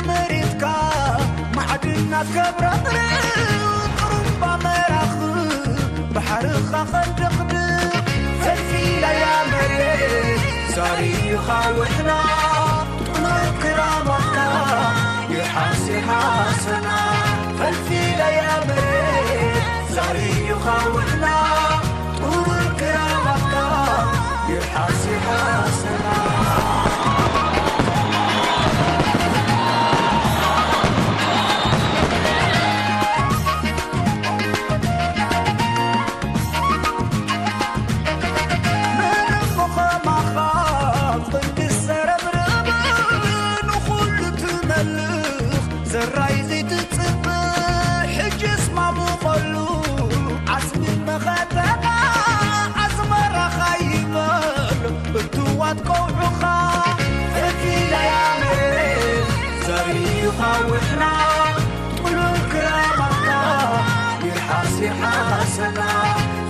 መሬትካ ማዕድናት ከብረቕርቕ፣ ጥሩምባ መራኽብ ባሕርኻ ከንደቕድቕ፣ ፈልፊለያ መሬት ዛሪኻ ውሕና፣ ጥሉል ክራማትካ ይርሓስ ይርሓሰና። ፈልፊለያ መሬት ዛሪኻ ውሕና፣ ጥሉል ክራማትካ ይርሓስ ይርሓሰና። ምንምኸማኻ ቅድስ ዘረብርብ ንኹሉ ትመልኽ ዘራይ ዘይትጽብእ ሕጅስ ማሙቐሉ ዓስቢ መኸተና ኣስመራኻ ይበል እትዋት ከውዑኻ ፍርፊለያ መሬት ዘሪኻ ውሕና ጥሉል ክራማትካ ይርሓስ ይርሓሰና።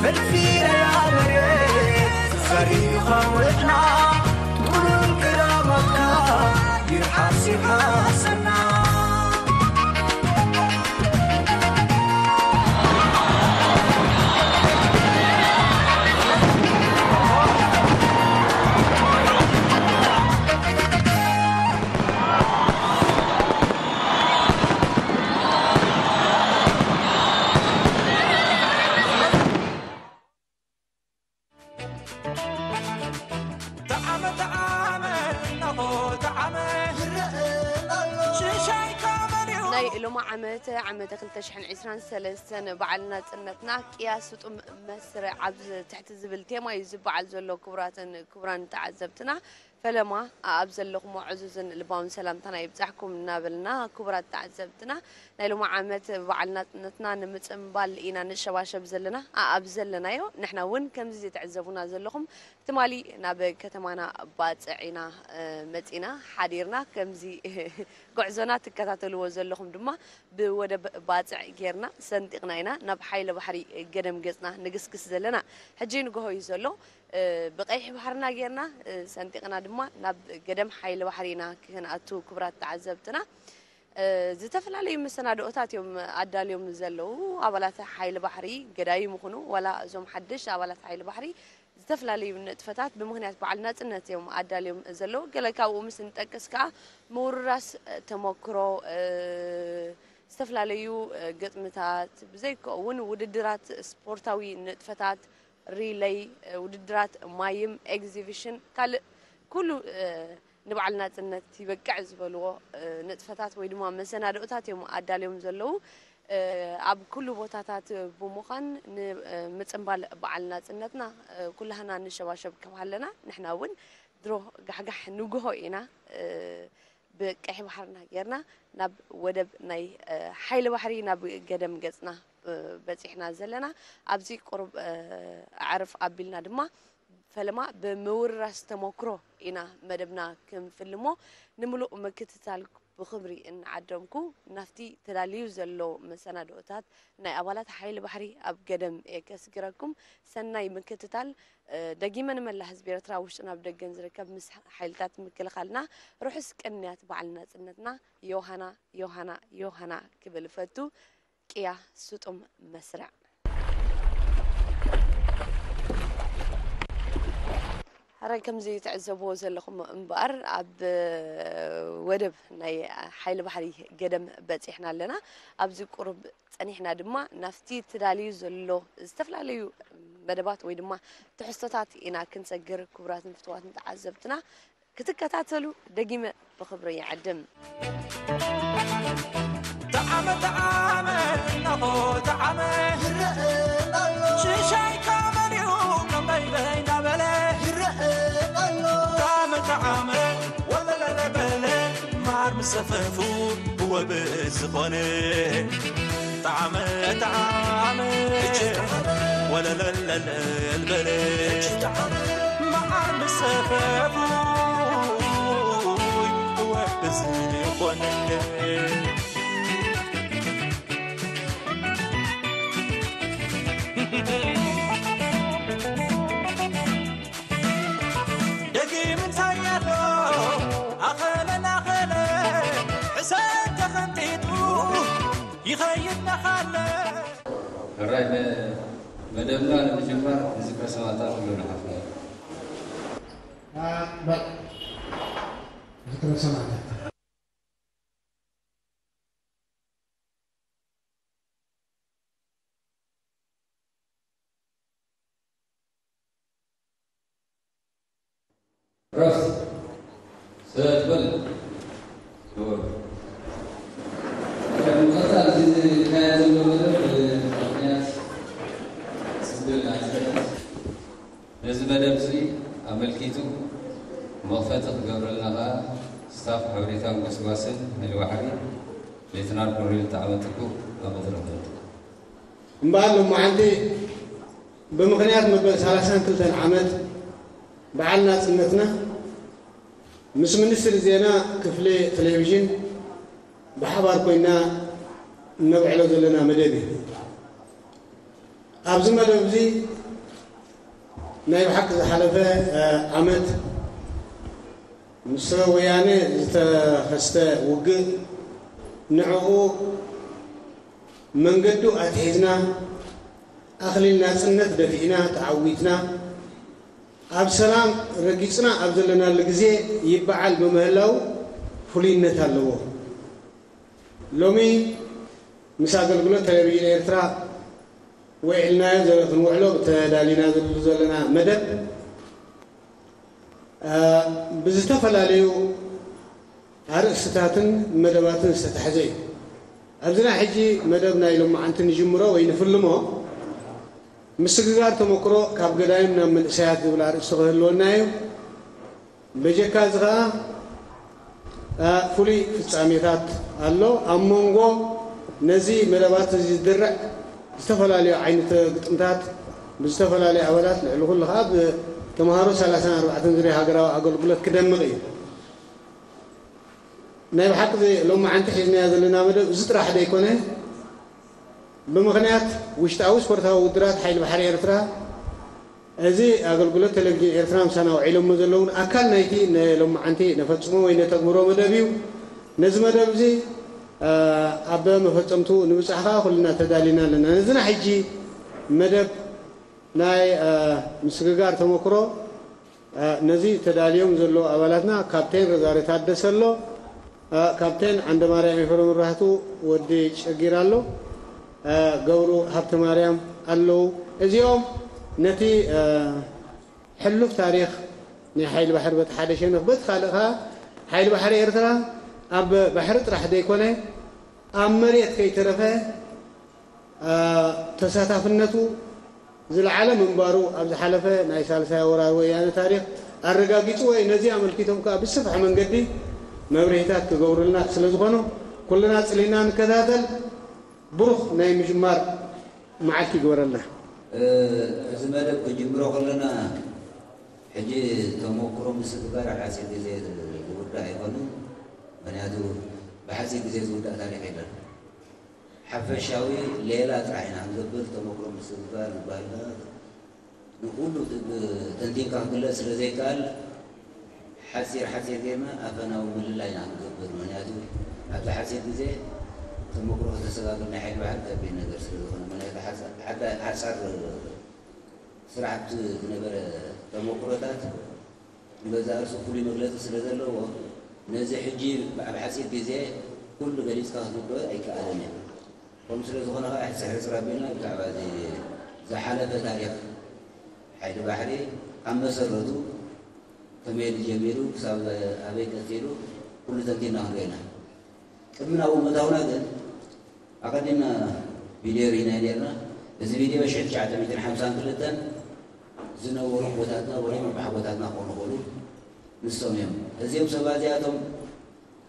ፈልፊለያ መሬት ዘሪኻ ውሕና ጥሉል ክራማትካ ይርሓስ ይርሓሰና። ጠዓመ ጠዓመ እነሆ ጠዓመ ሽሻይ ካመልዩ ናይ ሎማ ዓመት ዓመተ ክልተ ሽሕን ዕስራን ሰለስተን በዓል ናጽነትና ቅያ ስጡም መስርዕ ኣብ ትሕቲ ዝብል ቴማ እዩ ዝበዓል ዘሎ። ክቡራትን ክቡራን ተዓዘብትና ፈለማ ኣብ ዘለኹሞ ዕዙዝን ልባውን ሰላምታና ይብጻሕኩም እናበልና ክቡራት ተዓዘብትና ናይ ሎማ ዓመት በዓል ናጽነትና ንምጽንባል ኢና ንሸባሸብ ዘለና። ኣብ ዘለናዮ ንሕና እውን ከምዚ ትዕዘቡና ዘለኹም ትማሊ ናብ ከተማና ባጽዕ ኢና መጺና ሓዲርና። ከምዚ ጉዕዞና ትከታተልዎ ዘለኹም ድማ ብወደብ ባጽዕ ጌርና ሰንጢቕና ኢና ናብ ሓይለ ባሕሪ ገደም ገጽና ንግስግስ ዘለና። ሕጂ ንግሆ እዩ ዘሎ። ብቀይሕ ባሕርና ጌርና ሰንጢቕና ድማ ናብ ገደም ሓይለ ባሕሪ ኢና ክንኣቱ። ክቡራት ተዓዘብትና ዝተፈላለዩ መሰናድኦታት እዮም ኣዳልዮም ዘለዉ። ኣባላት ሓይሊ ባሕሪ ገዳይም ይኹኑ ዋላ እዞም ሓደሽቲ ኣባላት ሓይሊ ባሕሪ ዝተፈላለዩ ንጥፈታት ብምኽንያት በዓል ናጽነት እዮም ኣዳልዮም ዘለዉ። ገለ ካብኡ ምስ ንጠቅስ ከኣ ምውርራስ ተመክሮ፣ ዝተፈላለዩ ግጥምታት ብዘይከኡ እውን ውድድራት ስፖርታዊ ንጥፈታት ሪለይ፣ ውድድራት ማይም፣ ኤግዚቢሽን ካልእ ኩሉ ንበዓል ናጽነት ይበቅዕ ዝበልዎ ንጥፈታት ወይ ድማ መሰናድኦታት እዮም ኣዳልዮም ዘለዉ። ኣብ ኩሉ ቦታታት ብምዃን ንምጽንባል በዓል ናጽነትና ኩላህና ንሸባሸብ ከም ሃለና ንሕና እውን ድሮ ጋሕጋሕ ንግሆ ኢና ብቀይሕ ባሕርና ጌርና ናብ ወደብ ናይ ሓይሊ ባሕሪ ናብ ገደም ገጽና በጺሕና ዘለና። ኣብዚ ቁሩብ ኣዕርፍ ኣቢልና ድማ ፈለማ ብምውርራስ ተመክሮ ኢና መደብና ክንፍልሞ። ንምሉእ ምክትታል ብኽብሪ እናዓደምኩ ናብቲ ተዳልዩ ዘሎ መሰናድኦታት ናይ ኣባላት ሓይሊ ባሕሪ ኣብ ገደም እየ ከስግረኩም። ሰናይ ምክትታል። ደጊመ ንመላ ህዝቢ ኤርትራ ውሽጥን ኣብ ደገን ዝርከብ ምስ ሓይልታት ምክልኻልና ርሑስ ቅንያት በዓል ናጽነትና ዮሃና ዮሃና ዮሃና ክብል እፈቱ። ቅያ ስጡም መስርዕ። ሕራይ ከምዚ ትዕዘብዎ ዘለኹም እምበኣር ኣብ ወደብ ናይ ሓይሊ ባሕሪ ገደም በጺሕና ኣለና። ኣብዚ ቁሩብ ጸኒሕና ድማ ናብቲ ተዳልዩ ዘሎ ዝተፈላለዩ መደባት ወይ ድማ ትሕዝቶታት ኢና ክንሰግር። ክቡራትን ፍትዋትን ተዓዘብትና ክትከታተሉ ደጊመ ብኽብሪ ይዕድም። ጠዓመ ጠዓመ እነሆ ጠዓመ ይረአ ኣሎ ሽሻይ ካመልዩ ቀምበይበይ እንዳበለ ይረአ ኣሎ ጠዓመ ጠዓመ ወለለለ በለ ማር ምሰፈፉ ወብ ዝኾነ ጠዓመ ጠዓመ ወለለለለል በለ መዓር ምሰፈፉ ወብ ዝኾነ ደጊም እንታይ ኣሎ ኣኸለ ናኸለ ሕሰብ ሕራይ መደብና ንምጅማር ንዝክረ ሰማእታት ኩሉ ንሓፍና። ዝክረ ሰማእታት። ረፍ ሰትበል ምቐፃል እዚ ዝካየድ ዘሎ መደብ ምክንያት ስግል ናፅነት ነዚ መደብ እዚ ኣመልኪቱ መኽፈቲ ክገብረልና ከኣ ስታፍ ሓበሬታን ጎስጓስን ሓይሊ ባሕሪ ሌተናል ኮሎኔል ጠዓመ ትኩእ ኣብ መድረኽ ዘሎ። እምበኣር ሎማዓንቲ ብምኽንያት መበል ሰላሳን ክልተን ዓመት በዓል ናጽነትና ምስ ሚኒስትሪ ዜና ክፍሊ ቴሌቪዥን ብሓባር ኮይና እነብዕሎ ዘለና መደብ እዩ። ኣብዚ መደብ እዚ ናይ ብሓቂ ዝሓለፈ ዓመት ምስ ወያነ ዝተኸስተ ውግእ ንዕኡ መንገዱ ኣትሒዝና ኣኽሊል ናጽነት ደፊእና ተዓዊትና ኣብ ሰላም ረጊጽና ኣብ ዘለናሉ ግዜ ይበዓል ብምህላው ፍሉይነት ኣለዎ። ሎሚ ምስ ኣገልግሎት ቴሌቪዥን ኤርትራ ውዒልናዮ ዘለ ክንውዕሎ ተዳሊና ዘለና መደብ ብዝተፈላለዩ ኣርእስትታትን መደባትን ዝተታሕዘ እዩ። ኣብዚ ናይ ሕጂ መደብ ናይ ሎማዓንቲ ንጅምሮ ወይ ንፍልሞ ምስግጋር ተመክሮ ካብ ገዳይም ናብ መንእሰያት ዝብል ኣርእስቲ ክህልወና እዩ። በጀካ እዚ ኸኣ ፍሉይ ፍጻሜታት ኣሎ። ኣብ መንጎ ነዚ መደባት እዚ ዝድርዕ ዝተፈላለዩ ዓይነት ግጥምታት ብዝተፈላለዩ ኣባላት ልዕሊ ኩሉ ኸኣ ብተምሃሮ ሰላሳን ኣርባዕተን ዙርያ ሃገራዊ ኣገልግሎት ክደምቕ እዩ። ናይ ብሓቂ ሎማዓንቲ ሒዝናዮ ዘለና መደብ እዚ ጥራሕ ዘይኮነ ብምኽንያት ውሽጣዊ ስፖርታዊ ውድድራት ሓይሊ ባሕሪ ኤርትራ እዚ ኣገልግሎት ቴሌቪዥን ኤርትራ ምሳና ውዒሎሞ ዘለውን ኣካል ናይቲ ንሎማዓንቲ ነፈጽሞ ወይ ነተግብሮ መደብ እዩ። ነዚ መደብ እዚ ኣብ መፈጸምቱ ንብጻሕ ከኣ ኩልና ተዳሊና ኣለና። ነዚ ናይ ሕጂ መደብ ናይ ምስግጋር ተመክሮ ነዚ ተዳልዮም ዘለዉ ኣባላትና ካፕቴን ረዛሪ ታደሰ ኣሎ፣ ካፕቴን ዓንደማርያም ኤፍረም ራህቱ ወዲ ጨጊር ኣሎ፣ ገብሩ ሃብተማርያም ኣለዉ። እዚኦም ነቲ ሕሉፍ ታሪኽ ናይ ሓይሊ ባሕሪ በቲ ሓደ ሸነኽ፣ በቲ ካልእ ከኣ ሓይሊ ባሕሪ ኤርትራ ኣብ ባሕሪ ጥራሕ ዘይኮነ ኣብ መሬት ከይተረፈ ተሳታፍነቱ ዝለዓለ ምንባሩ ኣብ ዝሓለፈ ናይ ሳልሳይ ወራር ወያነ ታሪኽ ኣረጋጊጽዎ እዩ። ነዚ ኣመልኪቶም ከኣ ብስፍሕ መንገዲ መብርሂታት ክገብሩልና ስለ ዝኾኑ ኩልና ጽሊና ንከታተል። ብሩኽ ናይ ምጅማር መዓልቲ ይግበረልና። እዚ መደብ ክጅምሮ ከለና ሕጂ ተመክሮ ምስግጋር ኣብ ሓጺር ግዜ ዝውዳእ ኣይኮነን። ምኽንያቱ ብሓጺር ግዜ ዝውዳእ ታሪኽ የለን። ሓፈሻዊ ሌላ ጥራሕ ኢና ክንገብር፣ ተመክሮ ምስግጋር ዝበሃል ንኹሉ ተንቲንካ ክግለጽ ስለ ዘይከኣል ሓጺር ሓጺር ጌርና ኣፈናዊ ምልላይ ኢና ክንገብር። ምኽንያቱ ኣብቲ ሓጺር ግዜ ተመክሮ ከተሰጋግር ናይ ሓይሊ ባሕሪ ከቢድ ነገር ስለ ዝኾነ፣ ምኽንያቱ ሓጻ-፣ ሓጻ-፣ ሓጻር ስራሕቲ ዝነበረ ተመክሮታት ንገዛእ ርእሱ ፍሉይ መግለጺ ስለ ዘለዎ፣ ነዚ ሕጂ ኣብ ሓጺር ግዜ ኩሉ ገሊጽካ ክትውድኦ ኣይከኣልን እዩ። ከምኡ ስለ ዝኾነ ከኣ ሕጽር ሕጽር ኣቢልና ብዛዕባ እዚ ዝሓለፈ ታሪኽ ሓይሊ ባሕሪ ካብ መሰረቱ ከመይ ኢሉ ጀሚሩ ክሳብ ኣበይ ቀጺሉ ኩሉ ተንቲና ክንሪኦ ኢና። ቅድሚ ናብኡ ምእታውና ግን ኣቐዲምና ቪድዮ ርኢና ነርና። እዚ ቪድዮ ሽሕ ትሽዓተ ሚእትን ሓምሳን ክልተን ዝነበሩ ኣቦታትና ወይ ኣቦሓጎታትና ክኾኑ ይኽእሉ። ንሶም እዮም። እዚኦም ሰባት እዚኣቶም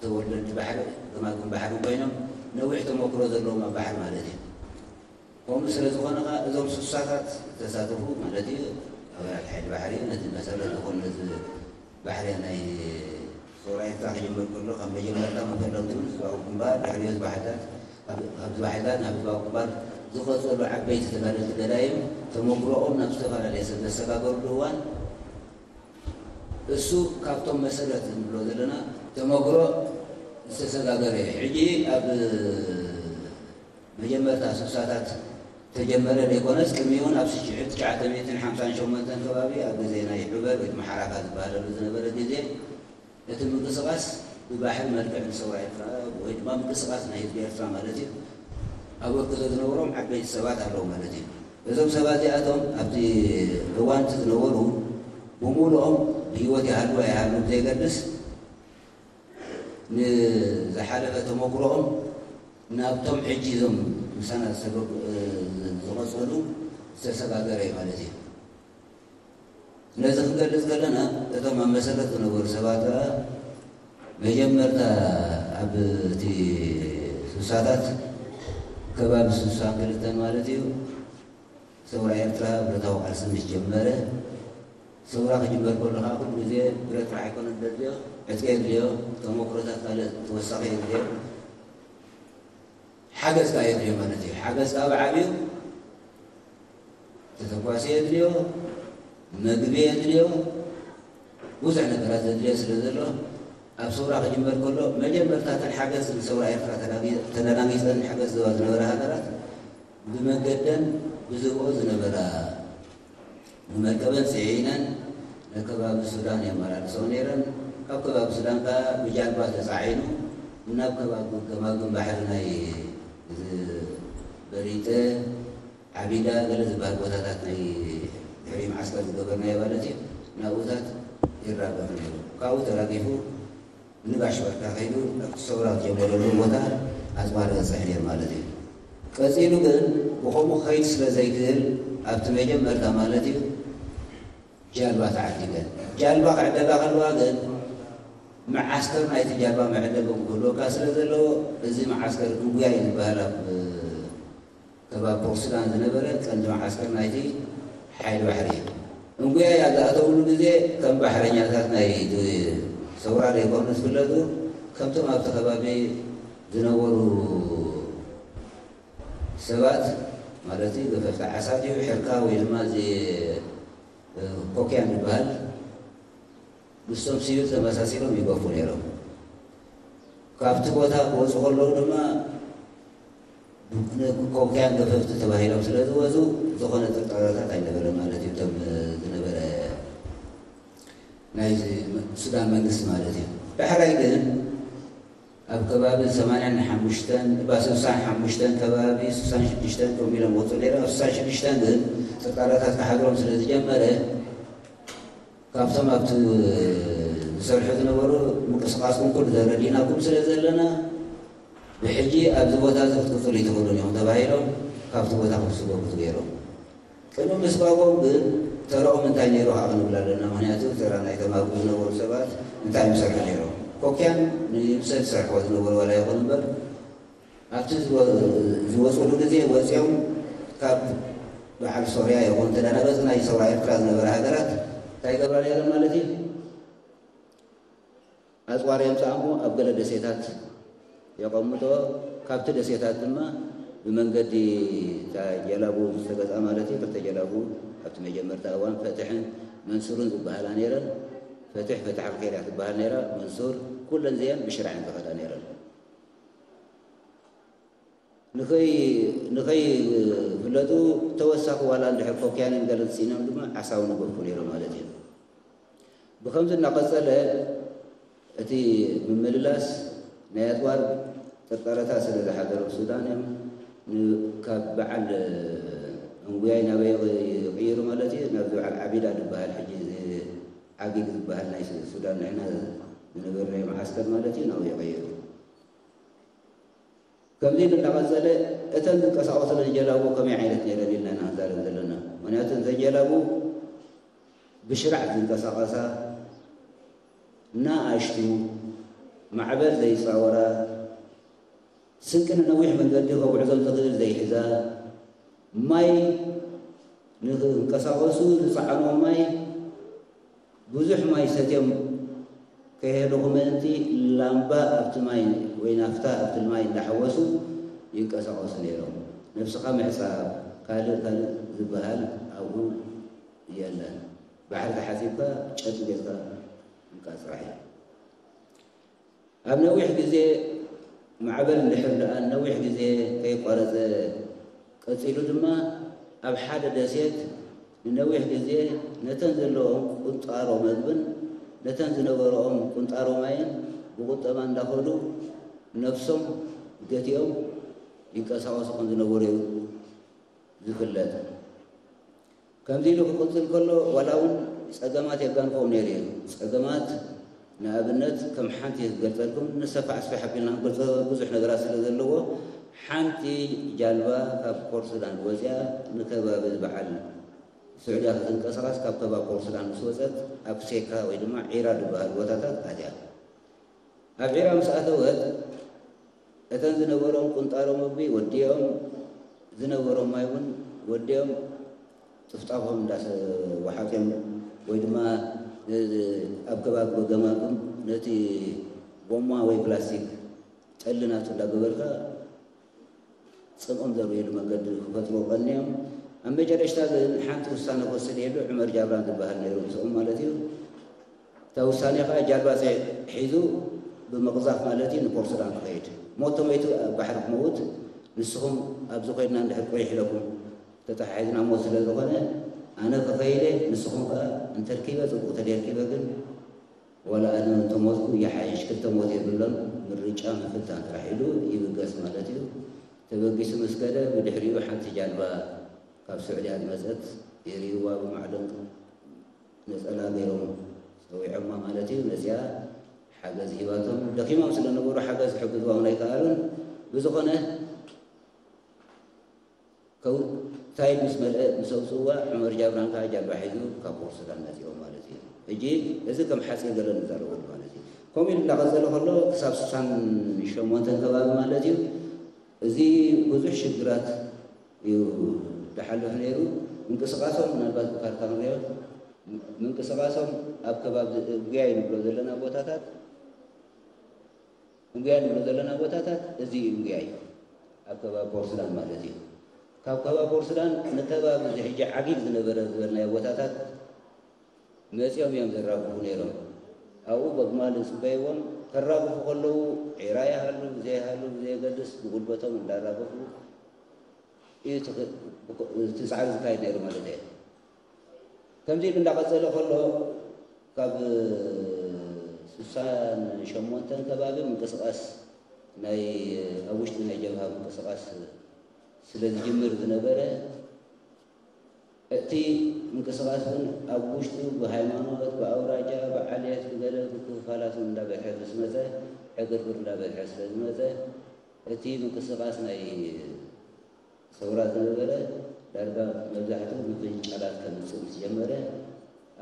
ተወለድቲ ባሕሪ፣ ገማግም ባሕሪ ኮይኖም ነዊሕ ተመክሮ ዘለዎም ኣብ ባሕሪ ማለት እዩ። ከምኡ ስለ ዝኾነ ኸኣ እዞም ስሳታት ዝተሳተፉ ማለት እዩ ኣባላት ሓይሊ ባሕሪ ነቲ መሰረት ዝኾነ ነዚ ባሕሪ ናይ ሰውራ ኤርትራ ክጅምር ከሎ ካብ መጀመርታ መፈለምቱ ህዝባዊ ግንባር ድሕሪኡ ህዝቢ ሓይልታት ካብ ህዝቢ ሓይልታት ናብ ህዝባዊ ግንባር ዝቐጸሉ ዓበይቲ ተጋደልቲ ገዳይም ተመክሮኦም ናብ ዝተፈላለየ ሰብ ዘሰጋገርሉ እዋን እሱ ካብቶም መሰረት እንብሎ ዘለና ተመክሮ ዝተሰጋገረ እዩ። ሕጂ ኣብ መጀመርታ ስሳታት ተጀመረ ዘይኮነስ ቅድሚኡ እውን ኣብ ሽሕን ትሽዓተ ሚእትን ሓምሳን ሸሞንተን ከባቢ ኣብ ግዜ ናይ ዑበር ወይ ድማ ሓራካ ዝበሃለሉ ዝነበረ ግዜ እቲ ምንቅስቃስ ብባሕሪ መልክዕ ንሰውራ ኤርትራ ወይ ድማ ምንቅስቃስ ናይ ህዝቢ ኤርትራ ማለት እዩ ኣበርክቶ ዝነበሮም ዓበይቲ ሰባት ኣለዉ ማለት እዩ። እዞም ሰባት እዚኣቶም ኣብቲ እዋንቲ ዝነበሩ ብምሉኦም ብህይወት ይሃሉ ኣይሃሉ ዘይገድስ ንዝሓለፈ ተመክሮኦም ናብቶም ሕጂ እዞም ምሳና ዝሰገ- ዝቐጸሉ ዝተሰጋገረ እዩ ማለት እዩ። ነዚ ክንገልጽ ከለና እቶም ኣብ መሰረት ዝነበሩ ሰባት ከኣ መጀመርታ ኣብ እቲ ስሳታት ከባቢ ስሳን ክልተን ማለት እዩ ሰውራ ኤርትራ ብረታዊ ቃልሲ ምስ ጀመረ ሰውራ ክጅመር ከሎ ከዓ ኩሉ ግዜ ብረት ጥራሕ ኣይኮነን ዘድልዮ፣ ዕጥቂ የድልዮ፣ ተመክሮታት ካልእ ተወሳኺ የድልዮ፣ ሓገዝ ከዓ የድልዮ ማለት እዩ። ሓገዝ ከዓ ብዓብዩ ተተኳሲ የድልዮ፣ መግቢ የድልዮ፣ ብዙሕ ነገራት ዘድልዮ ስለ ዘሎ ኣብ ሰውራ ክጅመር ከሎ መጀመርታ እተን ሓገዝ ንሰውራ ኤርትራ ተዳጊ- ተደናጊፀን ሓገዝ ዝህባ ዝነበራ ሃገራት ብመገደን ብዝህብኦ ዝነበራ ብመርከበን ጽዒነን ንከባቢ ሱዳን የመላልስኦ ነይረን። ካብ ከባቢ ሱዳን ከኣ ብጃልባ ተጻዒኑ ናብ ከባቢ ገማግም ባሕሪ ናይ በሪጠ ዓቢዳ ገለ ዝበሃል ቦታታት ናይ ድሕሪ መዓስከር ዝገበርናዮ ማለት እዩ ናብኡታት ይራገፍ ነይሩ። ካብኡ ተራጊፉ ንጋሽ በርካ ከይዱ ኣብቲ ሰውራ ዝጀመረሉ ቦታ ኣፅዋር በፅሕ ነይሩ ማለት እዩ። ቀፂሉ ግን ብኸምኡ ክኸይድ ስለ ዘይክእል ኣብቲ መጀመርታ ማለት እዩ ጃልባ ተዓዲገን። ጃልባ ክዕደጋ ከለዋ ግን መዓስከር ናይቲ ጃልባ መዕደጊ ክህልወካ ስለ ዘለዎ እዚ መዓስከር እንጉያ እዩ ዝበሃል ኣብ ከባቢ ፖርት ሱዳን ዝነበረ ቀንዲ መዓስከር ናይቲ ሓይሊ ባሕሪ እዩ። እንጉያ እያ ዝኣተውሉ ግዜ ከም ባሕረኛታት ናይ ሰውራ ዘይኮኑ ዝፍለጡ ከምቶም ኣብቲ ከባቢ ዝነበሩ ሰባት ማለት እዩ ገፈፍቲ ዓሳ ድዩ ሕርካ ወይ ድማ እዚ ኮኪያን ዝበሃል ምስቶም ሲቪል ተመሳሲሎም ይገፉ ነይሮም። ካብቲ ቦታ ክወፁ ከለዉ ድማ ኮኪያን ገፈፍቲ ተባሂሎም ስለ ዝወፁ ዝኾነ ጥርጣረታት ኣይነበረ ማለት እዩ። እቶም ዝነበረ ናይ ሱዳን መንግስቲ ማለት እዩ። ዳሕራይ ግን ኣብ ከባቢ ሰማንያን ሓሙሽተን እባ ስሳን ሓሙሽተን ከባቢ ስሳን ሽዱሽተን ከምኡ ኢሎም ወፁ ነይሮም። ኣብ ስሳን ሽዱሽተን ግን ጥርጣረታት ክሓድሮም ስለ ዝጀመረ ካብቶም ኣብቲ ዝሰርሑ ዝነበሩ ምንቅስቃስኩም ኩሉ ተረዲእናኩም ስለ ዘለና ብሕጂ ኣብዚ ቦታ እዚ ክትቅፅሉ ይትኽእሉን ኢኹም ተባሂሎም ካብቲ ቦታ ክስጎጉ ገይሮም። ቅድሚ ምስጓጎም ግን ተረኦም እንታይ ነይሩ ከዓ ክንብል ኣለና። ምክንያቱ ተራ ናይቶም ኣብኡ ዝነበሩ ሰባት እንታይ ይሰርሑ ነይሮም። ኮኪያን ንምሰል ዝሰርሕዎ ዝነበሩ ዋላ ይኹን እምበር ኣብቲ ዝወ- ዝወፅሉ ግዜ ወፂኦም ካብ በዓል ሶርያ ይኹን ተደናገፂ ናይ ሰውራ ኤርትራ ዝነበረ ሃገራት እንታይ ይገብራ ነይረን ማለት እዩ። ኣፅዋር የምፅኣሞ ኣብ ገለ ደሴታት የቐምጦ። ካብቲ ደሴታት ድማ ብመንገዲ እታ ጀላቡ ዝተገዝኣ ማለት እዩ። ክልተ ጀላቡ ኣብቲ መጀመርታ እዋን ፈትሕን መንሱርን ዝበሃላ ነይረን። ፈትሕ ፈትሕ ኣልከይርያ ትበሃል ነይራ። መንሱር ኩለን እዚአን ብሽራዕን ዝኸዳ ነይረን። ንኸይ ንኸይፍለጡ ተወሳኺ ዋላ እንድሕር ኮኪያንን ገለን ሲኢኖም ድማ ዓሳውን ይገፉ ነይሮም ማለት እዩ። ብኸምዚ እናቐጸለ እቲ ምምልላስ ናይ ኣጽዋር ጥርጠረታት ስለ ዝሓደሮም ሱዳን እዮም ን- ካብ በዓል እንጉያይ ናበይ ይቕይሩ ማለት እዩ። ናብዚ በዓል ዓቢዳ ዝበሃል ሕጂ እዚ ዓጊግ ዝበሃል ናይ ሱ- ሱዳን ንሕና ዝነበርናዮ መዓስከር ማለት እዩ ናብኡ ይቕይሩ። ከምዚ ኢሉ እናቐጸለ እተን ዝንቀሳቐሰለን ጀላቡ ከመይ ዓይነት ነይረን ኢልና ኢና ክንዛረብ ዘለና። ምክንያቱ እተን ጀላቡ ብሽራዕ ዝንቀሳቐሳ ንኣሽቱ ማዕበል ዘይፃወራ ስንቂ ንነዊሕ መንገዲ ከጉዕዞም ዝኽእል ዘይሕዛ ማይ ንክንቀሳቐሱ ዝፀዓንዎ ማይ ብዙሕ ማይ ሰትዮም ከይህልኹ ምእንቲ ላምባ ኣብቲ ማይ ወይ ናፍታ ኣብቲ ማይ እንዳሓወሱ ይንቀሳቐሱ ነይሮም። ነብስኻ ምሕፃብ ካልእ ካልእ ዝበሃል ኣብኡ የለን። ባሕሪ ተሓፂብካ ጨጥ ጌርካ ምቃፅ ጥራሕ እዩ። ኣብ ነዊሕ ግዜ ማዕበል እንድሕር ደኣ ነዊሕ ግዜ ከየቋረጸ ቀጺሉ ድማ ኣብ ሓደ ደሴት ንነዊሕ ግዜ ነተን ዘለዎም ቁንጣሮ መግብን ነተን ዝነበረኦም ቁንጣሮ ማይን ብቁጠባ እንዳኸዱ ነብሶም ገቲኦም ይንቀሳቐሱ ከም ዝነበሩ እዩ ዝፍለጥ። ከምዚ ኢሉ ክቕጽል ከሎ ዋላ እውን ጸገማት የጋንፎም ነይሩ እዩ። ጸገማት ንኣብነት ከም ሓንቲ ክገልጸልኩም፣ ንሰፋ ኣስፍሕ ኣቢልና ክንገልጾ ብዙሕ ነገራት ስለ ዘለዎ፣ ሓንቲ ጃልባ ካብ ፖርትላንድ ወጺኣ ንከባቢ በዓል ስዑድያ ክትንቀሳቐስ ካብ ከባቢ ፖርትላንድ ምስ ወጸት ኣብ ሴካ ወይ ድማ ዒራ ዝበሃል ቦታታት ኣትያ። ኣብ ዒራ ምስ ኣተወት እተን ዝነበሮም ቁንጣሮ መግቢ ወዲኦም፣ ዝነበሮም ማይ እውን ወዲኦም፣ ጥፍጣፎም እንዳሰ-፣ ወሓጥዮም ወይ ድማ ኣብ ከባቢ ገማግም ነቲ ጎማ ወይ ፕላስቲክ ጠሊ ናቱ እንዳገበርካ ጽምኦም ዘርእየሉ መንገዲ ክፈጥሩ ቀንዮም። ኣብ መጨረሽታ ግን ሓንቲ ውሳነ ክወስድ የሉ ዑመር ጃብራን ዝበሃል ነይሩ ምስኦም ማለት እዩ። እታ ውሳኔ ከዓ ጃልባ ሒዙ ብምቕዛፍ ማለት እዩ ንፖርትላንድ ክኸይድ። ሞት ተመይቱ ኣብ ባሕሪ ክመውት፣ ንስኹም ኣብዚ ኮይድና እንድሕር ቁሪሕ ኢለኩም ተተሓሒዝና ሞት ስለ ዝኾነ ኣነ ክኸይደ፣ ንስኹም ከዓ እንተርኪበ ጽቡቕ፣ ተደርኪበ ግን ዋላ ኣነ እንተሞትኩ ይሓይሽ፣ ክልተ ሞት የብሎን፣ ምርጫ ምፍታን ጥራሕ ኢሉ ይብገስ ማለት እዩ። ተበጊሱ ምስ ከደ ብድሕሪኡ ሓንቲ ጃልባ ካብ ስዑድያ ዝመጸት የርእይዋ ብማዕዶም ነጸላ ገይሮም ጸዊዖማ ማለት እዩ። መጺኣ ሓገዝ ሂባቶም፣ ደኺሞም ስለ ነበሩ ሓገዝ ክሕግዝዋ እውን ኣይከኣሉን። ብዝኾነ ከውታይድ ምስ መልአ ምስ ኣውፅእዋ ዑመር ጃብራን ከዓ ጃልባ ሒዙ ካብ ፖርት ሱዳን መፂኦም ማለት እዩ። ሕጂ እዚ ከም ሓፂር ገለ ንዛረበሉ ማለት እዩ። ከምኡ ኢሉ እንዳቐፀለ ከሎ ክሳብ ስሳን ሸሞንተን ከባቢ ማለት እዩ። እዚ ብዙሕ ሽግራት እዩ ዝሓልፍ ነይሩ። ምንቅስቃሶም ምናልባት ብካርታ ንሪኦ ምንቅስቃሶም ኣብ ከባቢ እጉያይ ንብሎ ዘለና ቦታታት እጉያይ ንብሎ ዘለና ቦታታት እዚ እዩ እጉያይ ኣብ ከባቢ ፖርት ሱዳን ማለት እዩ። ካብ ከባቢ ፖርት ሱዳን ንከባቢ እዚ ሕጂ ዓጊግ ዝነበረ ዝበልናዮ ቦታታት መፂኦም እዮም ዘራግፉ ነይሮም። ኣብኡ በግማል ዝፅበይዎም ከራግፉ ከለዉ ዒራ ይሃሉ ብዘይሃሉ ብዘየገድስ ብጉልበቶም እንዳራገፉ እዩ እቲ ክ-፣ እቲ ፃዕሪ ዝካየድ ነይሩ ማለት እየ። ከምዚ ኢሉ እንዳቐፀለ ከሎ ካብ ስሳን ሸሞንተን ከባቢ ምንቅስቃስ ናይ ኣብ ውሽጢ ናይ ጀብሃ ምንቅስቃስ ስለ ዝጅምር ዝነበረ እቲ ምንቅስቃስ እውን ኣብ ውሽጡ ብሃይማኖት ብኣውራጃ ብዓሌት ብገለ ብክፋላት እውን እንዳበዝሐ ምስ መፀ ዕግርግር እንዳበዝሐ ስለ ዝመፀ እቲ ምንቅስቃስ ናይ ሰውራ ዝነበረ ዳርጋ መብዛሕትኡ ምፍንጫላት ከምፅእ ምስ ጀመረ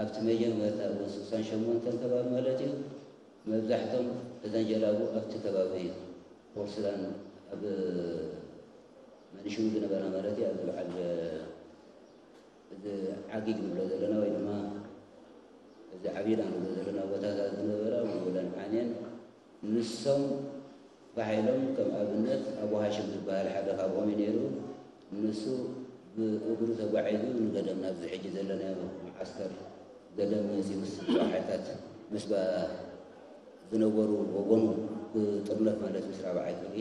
ኣብቲ መጀመርታ እውን ስሳን ሸሞንተን ከባቢ ማለት እዩ መብዛሕቶም እተን ጀላቡ ኣብቲ ከባቢ ፖርት ሱዳን ኣብ መንሽው ዝነበራ ማለት እዩ ኣብዚ በዓል እዚ ዓጊግ ንብሎ ዘለና ወይ ድማ እዚ ዓብይና ንብሎ ዘለና ቦታታት ዝነበራ ውለን ዓንየን ንሶም ባሕሎም ከም ኣብነት ኣቡ ሃሽም ዝበሃል ሓደ ካብኦም እዩ ነይሩ። ንሱ ብእግሩ ተጓዒዙ ንገደም ናብዚ ሕጂ ዘለናዮ መዓስከር ገደም መፂኡ ምስ ራብዓይታት ምስ ባ-፣ ዝነበሩ ወገኑ ብጥርነት ማለት ምስ ራብዓይ ክፍሊ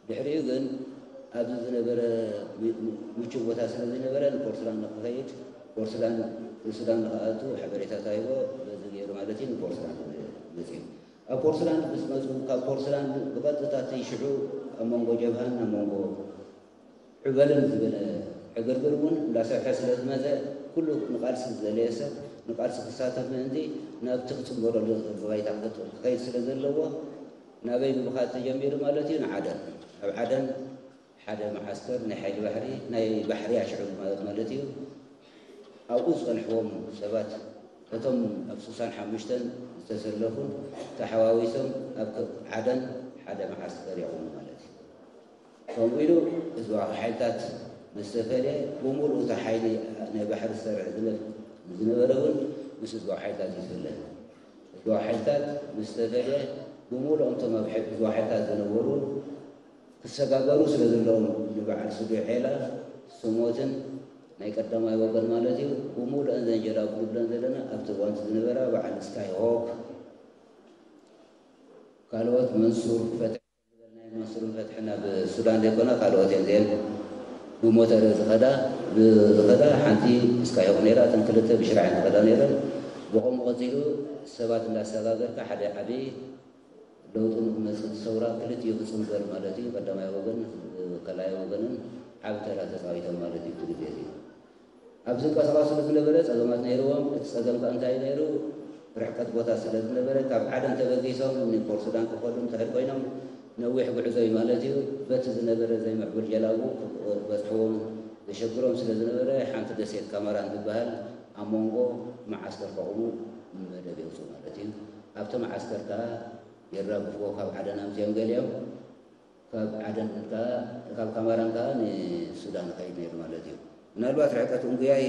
ድሕሪኡ ግን ኣብዚ ዝነበረ ሚ-፣ ሚ-፣ ምቹው ቦታ ስለ ዘይነበረ ንፖርትላንድ ንክኸይድ ፖርትላንድ ንሱዳን ንክኣቱ ሓበሬታ ታሂቦ በዚ ገይሩ ማለት እዩ ንፖርትላንድ መፅኡ። ኣብ ፖርትላንድ ምስ መፁ ካብ ፖርትላንድ ብቐጥታ እቲ ሽዑ ኣብ መንጎ ጀብሃን ኣብ መንጎ ዕበልን ዝበለ ዕግርግር እውን እንዳሰፍሐ ስለ ዝመፀ ኩሉ ንቃልሲ ዝደለየ ሰብ ንቃልሲ ክሳተፍ ምእንቲ ናብቲ ክፅንበረሉ ባይታ ክኸይድ ስለ ዘለዎ ናበይ ምምኻድ ተጀሚሩ ማለት እዩ? ንዓደን። ኣብ ዓደን ሓደ መዓስከር ናይ ሓይሊ ባሕሪ፣ ናይ ባሕሪ ኣሽዑ ማለት ማለት እዩ። ኣብኡ ዝጸንሕዎም ሰባት እቶም ኣብ ስሳን ሓሙሽተን ዝተሰለፉን ተሓዋዊሶም ኣብ ከ-፣ ዓደን ሓደ መዓስከር የቑሙ ማለት እዩ። ከምኡ ኢሉ ህዝባዊ ሓይልታት ምስ ተፈልየ ብምሉእ እቲ ሓይሊ ናይ ባሕሪ ዝሰርሕ ዝነ-፣ ዝነበረ እውን ምስ ህዝባዊ ሓይልታት ይፍለ። ህዝባዊ ሓይልታት ምስ ተፈልየ ብምሉእ እቶም ኣብ ሕድ-፣ ህዝባዊ ሓይልታት ዝነበሩ ክሰጋገሩ ስለ ዘለዎም ንበዓል ስዱዕ ዔላ ስሞትን ናይ ቀዳማይ ወገን ማለት እዩ ብምሉእን ዘንጀላቡ ንብለን ዘለና ኣብቲ እዋንቲ ዝነበራ በዓል ስካይ ሆክ ካልኦት መንሱር ፈትሒ ዝበልናዮ መስሩን ፈትሕን ናብ ሱዳን ዘይኮና ካልኦት እየን እዚአን። ብሞተር ዝኸዳ ዝኸዳ ሓንቲ እስካዮክ ነይራ፣ እተን ክልተ ብሽራዕ እየን ዝኸዳ ነይረን። ብኸምኡ ቀፂሉ ሰባት እንዳሰጋገርካ ሓደ ዓብዪ ለውጢ ንክመፅእ ሰውራ ክልቲኡ ክፅንበር ማለት እዩ። ቀዳማይ ወገን ካልኣይ ወገንን ዓብ ተራ ተፃዊቶም ማለት እዩ። እቲ ግዜ እዚ ኣብ ዝንቀሳቐስሉ ዝነበረ ፀገማት ነይርዎም። እቲ ፀገም ከ እንታይ ነይሩ? ርሕቀት ቦታ ስለ ዝነበረ ካብ ዓደን ተበጊሶም ንፖርት ሱዳን ክኸዱ እንተሕድ ኮይኖም ነዊሕ ጉዕዞ እዩ ማለት እዩ። በቲ ዝነበረ ዘይምዕቡል ጀላቡ ክበፅሕዎም ዘሸግሮም ስለ ዝነበረ ሓንቲ ደሴት ካማራን ትበሃል ኣብ መንጎ መዓስከር ከቑሙ መደብ የውፅኡ ማለት እዩ። ኣብቲ መዓስከር ከዓ የራግፍዎ ካብ ዓደን ኣምፅኦም ገሊኦም ካብ ዓደን ከዓ ካብ ካማራን ከዓ ንሱዳን ይኸይድ ነይሩ ማለት እዩ። ምናልባት ርሕቀት እንጉያይ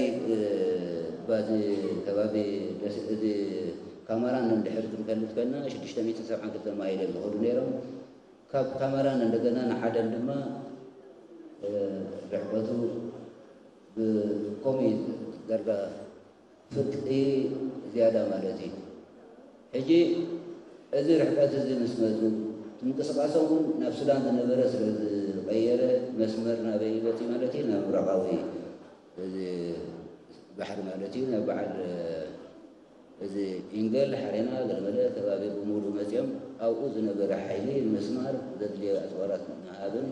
ባዚ ከባቢ እዚ ካማራን እንድሕር ክንፈልጥ ኮይና ሽዱሽተ ሚእትን ሰብዓን ክልተን ማይል እዮም ዝኸዱ ነይሮም። ካብ ካማራን እንደገና ንዓደን ድማ ርሕቀቱ ብኮሚ ዳርጋ ፍርቂ ዝያዳ ማለት እዩ። ሕጂ እዚ ርሕቀት እዚ ምስ መፁ ምንቅስቃሶም እውን ናብ ሱዳን ዝነበረ ስለ ዝቀየረ መስመር ናበይ ይበፅእ ማለት እዩ? ናብ ምብራቃዊ እዚ ባሕሪ ማለት እዩ። ናብ በዓል እዚ ኢንገል ሓሬና ገለመለ ከባቢ ብምሉእ መፅኦም ኣብኡ ዝነበረ ሓይሊ ንምስማር ዘድልየ ኣፅዋራት ምሃብን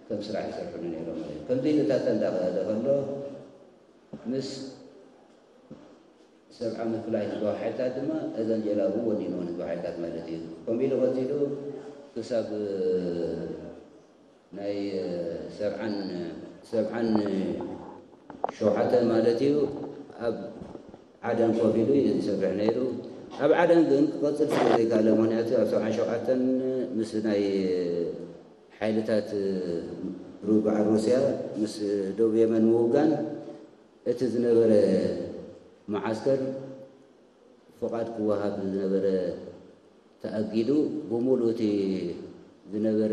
ከም ስራሕ ይሰርሕሉ ነይሮም ማለት እዩ። ከምዚ ኢሉታት እንዳኸደ ከሎ ምስ ሰብዓ ምፍላይ ዝበሃ ሓይልታት ድማ እዘን ጀላቡ ወኒንወን ዝበሃ ሓይልታት ማለት እዩ። ከምኡ ኢሉ ቀፂሉ ክሳብ ናይ ሰብዓን ሰብዓን ሸውዓተ ማለት እዩ ኣብ ዓደን ኮፍ ኢሉ እዩ ዝሰርሕ ነይሩ። ኣብ ዓደን ግን ክቐፅል ስለ ዘይከኣለ ምክንያቱ ኣብ ሰብዓን ሸውዓተን ምስ ናይ ሓይልታት ሩ- በዓል ሩስያ ምስ ደቡብ የመን ምውጋን እቲ ዝነበረ መዓስከር ፍቓድ ክወሃብ ዝነበረ ተኣጊዱ ብምሉእ እቲ ዝነበረ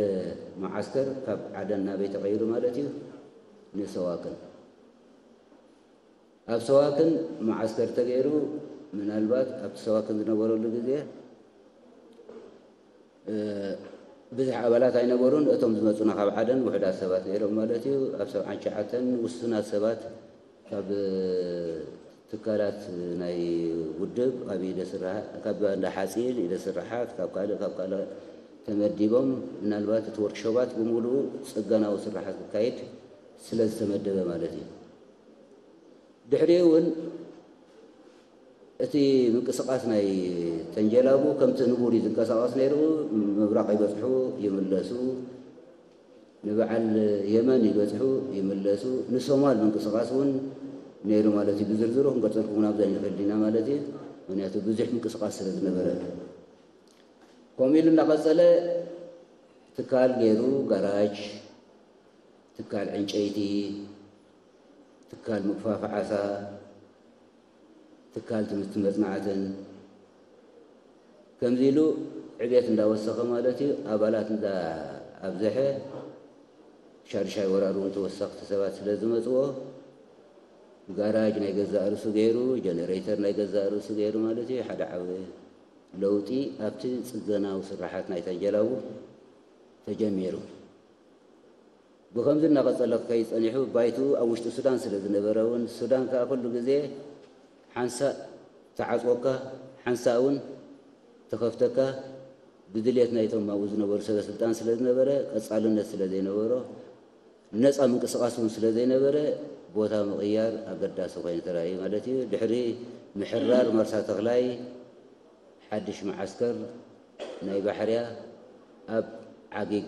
መዓስከር ካብ ዓደን ናበይ ተቐይሩ ማለት እዩ ንሰዋክን ኣብ ሰዋክን መዓስከር ተገይሩ ምናልባት ኣብቲ ሰዋክን ዝነበረሉ ግዜ ብዙሕ ኣባላት ኣይነበሩን። እቶም ዝመፁና ካብ ዓደን ውሑዳት ሰባት ነይሮም ማለት እዩ። ኣብ ሰብዓን ትሽዓተን ውሱናት ሰባት ካብ ትካላት ናይ ውድብ ኣብ ኢደ ስራሓት ካብ እንዳ ሓፂን ኢደ ስራሓት ካብ ካልእ ካብ ካልእ ተመዲቦም ምናልባት እቲ ወርክሾባት ብምሉኡ ፅገናዊ ስራሓት ክካየድ ስለ ዝተመደበ ማለት እዩ። ድሕሪኡ እውን እቲ ምንቅስቃስ ናይ ተንጀላቡ ከምቲ ንቡር እዩ ዝንቀሳቐስ ነይሩ። ምብራቕ ይበፅሑ ይምለሱ፣ ንበዓል የመን ይበፅሑ ይምለሱ፣ ንሶማል ምንቅስቃስ እውን ነይሩ ማለት እዩ። ብዝርዝሩ ክንገልፀልኩም እውን ኣብዛ ንኽእል ኢና ማለት እዩ። ምክንያቱ ብዙሕ ምንቅስቃስ ስለ ዝነበረ ከምኡ ኢሉ እናቐፀለ ትካል ገይሩ ጋራጅ፣ ትካል ዕንጨይቲ፣ ትካል ምግፋፍ ዓሳ፣ ትካል ትምህርቲ መፅናዕትን ከምዚ ኢሉ ዕቤት እንዳወሰኸ ማለት እዩ ኣባላት እንዳ ኣብዘሐ ሻድሻይ ወራር እውን ተወሰኽቲ ሰባት ስለ ዝመፅዎ ጋራጅ ናይ ገዛእ ርእሱ ገይሩ ጀነሬተር ናይ ገዛእ ርእሱ ገይሩ ማለት እዩ ሓደ ዓብ ለውጢ ኣብቲ ፅገናዊ ስራሓት ናይ ተንጀላቡ ተጀሚሩ። ብኸምዚ እናቐጸለ ክኸይድ ጸኒሑ፣ ባይትኡ ኣብ ውሽጢ ሱዳን ስለ ዝነበረ እውን፣ ሱዳን ከኣ ኩሉ ግዜ ሓንሳእ ትዓጽወካ፣ ሓንሳእ እውን ትኸፍተካ፣ ብድልየት ናይቶም ኣብኡ ዝነበሩ ሰበ ስልጣን ስለ ዝነበረ፣ ቀጻልነት ስለ ዘይነበሮ፣ ነጻ ምንቅስቓስ እውን ስለ ዘይነበረ፣ ቦታ ምቕያር ኣገዳሲ ኮይኑ ተራእዩ ማለት እዩ። ድሕሪ ምሕራር ማርሳ ተኽላይ፣ ሓድሽ መዓስከር ናይ ባሕርያ ኣብ ዓጊግ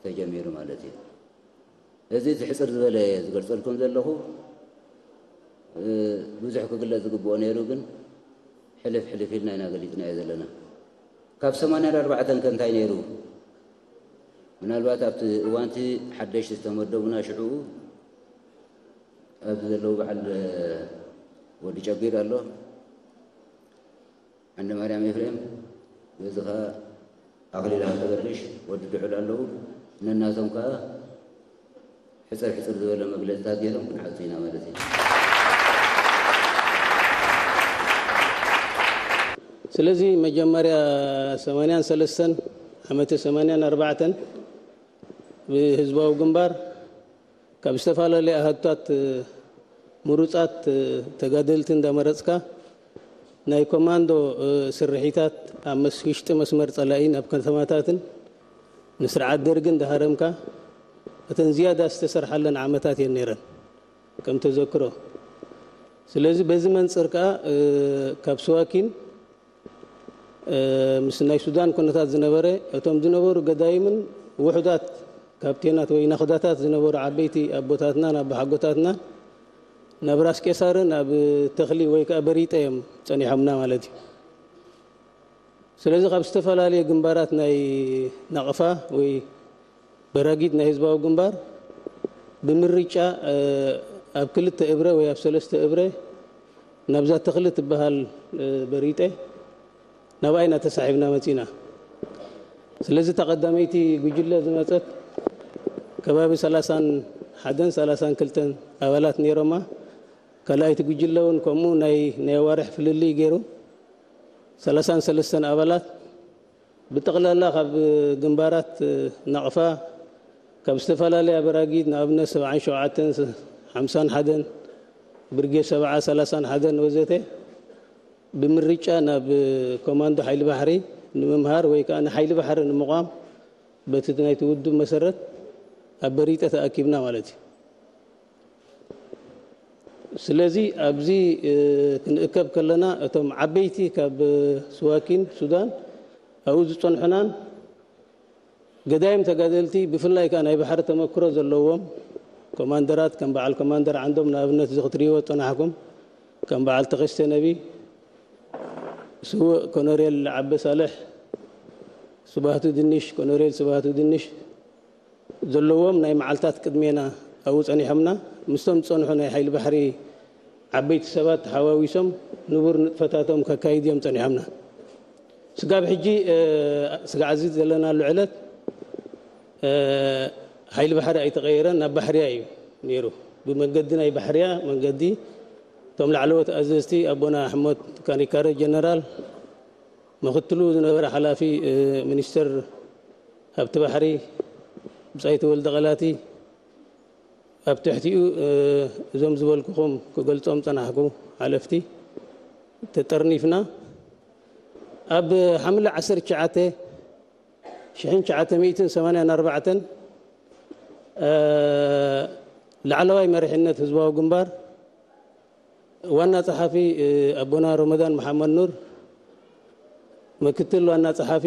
ተጀሚሩ ማለት እዩ። እዚ እቲ ሕጽር ዝበለ እየ ዝገልጸልኩም ዘለኹ። እ፣ ብዙሕ ክግለጽ ዝግብኦ ነይሩ፣ ግን ሕልፍ ሕልፍ ኢልና ኢና ገሊጽናዮ ዘለና። ካብ ሰማንያን ኣርባዕተን ከ እንታይ ነይሩ? ምናልባት ኣብቲ እዋንቲ ሓደሽቲ ዝተመደቡና ሽዑ ኣብዚ ዘለዉ በዓል ወዲ ጨቢር ኣሎ። ዓንደ ማርያም ኤፍሬም፣ በዚ ኸኣ ኣኽሊል ሃብተገርግሽ፣ ወዲ ድሑል ኣለዉ። ነናቶም ከኣ ሕጽር ሕጽር ዝበለ መግለጽታት ገይሮም ክንዓጹ ኢና ማለት እዩ። ስለዚ መጀመርያ ሰማንያን ሰለስተን ዓመተ ሰማንያን ኣርባዕተን ብህዝባዊ ግንባር ካብ ዝተፈላለዩ ኣሃዱታት ምሩፃት ተጋደልቲ እንዳመረፅካ ናይ ኮማንዶ ስርሒታት ኣብ መስ ውሽጢ መስመር ፀላኢ ናብ ከተማታትን ንስርዓት ደርግን እንዳሃረምካ እተን ዝያዳ ዝተሰርሓለን ዓመታት እየን ነይረን ከም ተዘክሮ። ስለዚ በዚ መንፅር ከዓ ካብ ስዋኪን ምስ ናይ ሱዳን ኩነታት ዝነበረ እቶም ዝነበሩ ገዳይምን ውሑዳት ካፕቴናት ወይ ናኹዳታት ዝነበሩ ዓበይቲ ኣቦታትናን ኣቦሓጎታትናን ናብ ራስ ቄሳርን ኣብ ተኽሊ ወይ ከዓ በሪጠ እዮም ፀኒሖምና ማለት እዩ። ስለዚ ካብ ዝተፈላለየ ግንባራት ናይ ናቕፋ ወይ በራጊት ናይ ህዝባዊ ግንባር ብምርጫ ኣብ ክልተ እብረ ወይ ኣብ ሰለስተ እብረ ናብዛ ተኽሊ ትበሃል በሪጠ ናብኣ ኢና ተሳሒብና መፂና። ስለዚ እታ ቀዳመይቲ ጉጅለ ዝመፀት ከባቢ ሰላሳን ሓደን ሰላሳን ክልተን ኣባላት ነይሮማ። ካልኣይቲ ጉጅለ እውን ከምኡ ናይ ናይ ኣዋርሕ ፍልልይ ገይሩ ሰላሳን ሰለስተን ኣባላት ብጠቕላላ ካብ ግንባራት ናቕፋ ካብ ዝተፈላለያ በራጊት ንኣብነት ሰብዓን ሸውዓተን ሓምሳን ሓደን ብርጌድ ሰብዓ ሰላሳን ሓደን ወዘተ ብምርጫ ናብ ኮማንዶ ሓይሊ ባሕሪ ንምምሃር ወይ ከዓ ንሓይሊ ባሕሪ ንምቋም በቲ ናይቲ ውድብ መሰረት ኣብ በሪጠ ተኣኪብና ማለት እዩ። ስለዚ ኣብዚ ክንእከብ ከለና እቶም ዓበይቲ ካብ ስዋኪን ሱዳን ኣብኡ ዝፀንሑናን ገዳይም ተጋደልቲ ብፍላይ ከዓ ናይ ባሕሪ ተመክሮ ዘለዎም ኮማንደራት ከም በዓል ኮማንደር ዓንዶም ንኣብነት እዚ ክትሪእዎ ዝፀናሕኩም ከም በዓል ተኸስተ ነቢ፣ ስውእ ኮኖሬል ዓበ ሳልሕ፣ ስባህቱ ድንሽ፣ ኮኖሬል ስባህቱ ድንሽ ዘለዎም ናይ መዓልታት ቅድሜና ኣብኡ ፀኒሖምና ምስቶም ዝፀንሑ ናይ ሓይሊ ባሕሪ ዓበይቲ ሰባት ተሓዋዊሶም ንቡር ንጥፈታቶም ከካይድ እዮም ፀኒሖምና። ስጋብ ሕጂ ስጋዕ እዚ ዘለናሉ ዕለት ሓይሊ ባሕሪ ኣይተቐየረን፣ ናብ ባሕርያ እዩ ነይሩ። ብመንገዲ ናይ ባሕርያ መንገዲ እቶም ላዕለዎት ኣዘዝቲ ኣቦና ኣሕመድ ካኒካረ ጀነራል፣ ምክትሉ ዝነበረ ሓላፊ ሚኒስተር ሃብቲ ባሕሪ ብጻይ ተወልደ ቀላቲ፣ ኣብ ትሕቲኡ እዞም ዝበልኩኹም ክገልጾም ጸናሕኩ ሓለፍቲ ተጠርኒፍና። ኣብ ሓምለ ዓሰርተ ትሽዓተ ሽሕን ትሽዓተ ሚእትን ሰማንያን ኣርባዕተን ላዕለዋይ መሪሕነት ህዝባዊ ግንባር ዋና ጸሓፊ ኣቦና ረመዳን መሓመድ ኑር፣ ምክትል ዋና ጸሓፊ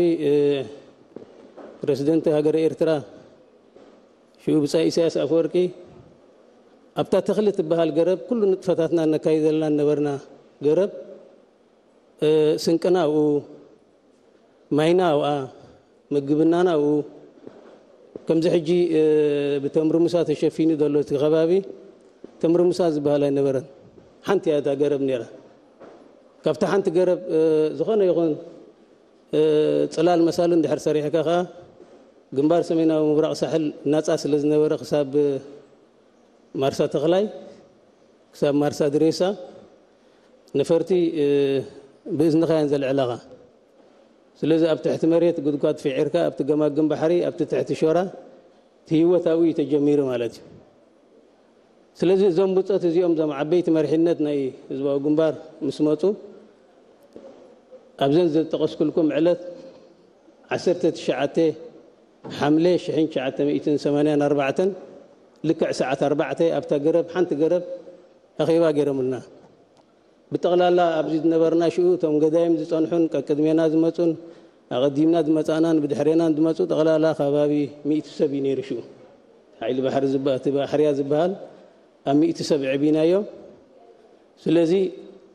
ፕረዚደንት ሃገረ ኤርትራ ሽኡ ብጻይ ኢሳያስ ኣፈወርቂ ኣብታ ተኽሊ ትበሃል ገረብ ኩሉ ንጥፈታትና ነካይደልና ነበርና። ገረብ ስንቅና ኣብኡ፣ ማይና ኣብኣ፣ ምግብናና ኣብኡ። ከምዚ ሕጂ ብተምሪ ሙሳ ተሸፊኑ ዘሎ እቲ ከባቢ ተምሪ ሙሳ ዝበሃል ኣይነበረን። ሓንቲ እያ እታ ገረብ ነይራ። ካብቲ ሓንቲ ገረብ ዝኾነ ይኹን ጽላል መሳሉ እንድሕር ሰሪሕካ ከኣ ግንባር ሰሜናዊ ምብራቕ ሳሕል ናጻ ስለ ዝነበረ ክሳብ ማርሳ ተኽላይ ክሳብ ማርሳ ድሬሳ ነፈርቲ ብእዝንኻ እየን ዘልዕላኻ። ስለዚ ኣብ ትሕቲ መሬት ጉድጓድ ፊዒርካ ኣብቲ ገማግም ባሕሪ ኣብቲ ትሕቲ ሾራ እቲ ህይወት ኣብኡ እዩ ተጀሚሩ ማለት እዩ። ስለዚ እዞም ብጾት እዚኦም እዞም ዓበይቲ መሪሕነት ናይ ህዝባዊ ግንባር ምስ መጹ ኣብዘን ዘጠቐስኩልኩም ዕለት ዓሰርተ ትሽዓተ ሓምለ ሽሕን ትሽዓተ ሚእትን ሰማንያን ኣርባዕተን ልክዕ ሰዓት ኣርባዕተ ኣብታ ገረብ ሓንቲ ገረብ ኣኼባ ገይሮምልና። ብጠቕላላ ኣብዚ ዝነበርና ሽኡ እቶም ገዳይም ዝጸንሑን ቀቅድሜና ዝመጹን ኣቐዲምና ዝመጻእናን ብድሕሬናን ዝመጹ ጠቕላላ ከባቢ ሚእቲ ሰብ እዩ ነይሩ ሽኡ። ሓይሊ ባሕሪ ዝበ- እቲ ባሕርያ ዝበሃል ኣብ ሚእቲ ሰብ ዕቢናዮ። ስለዚ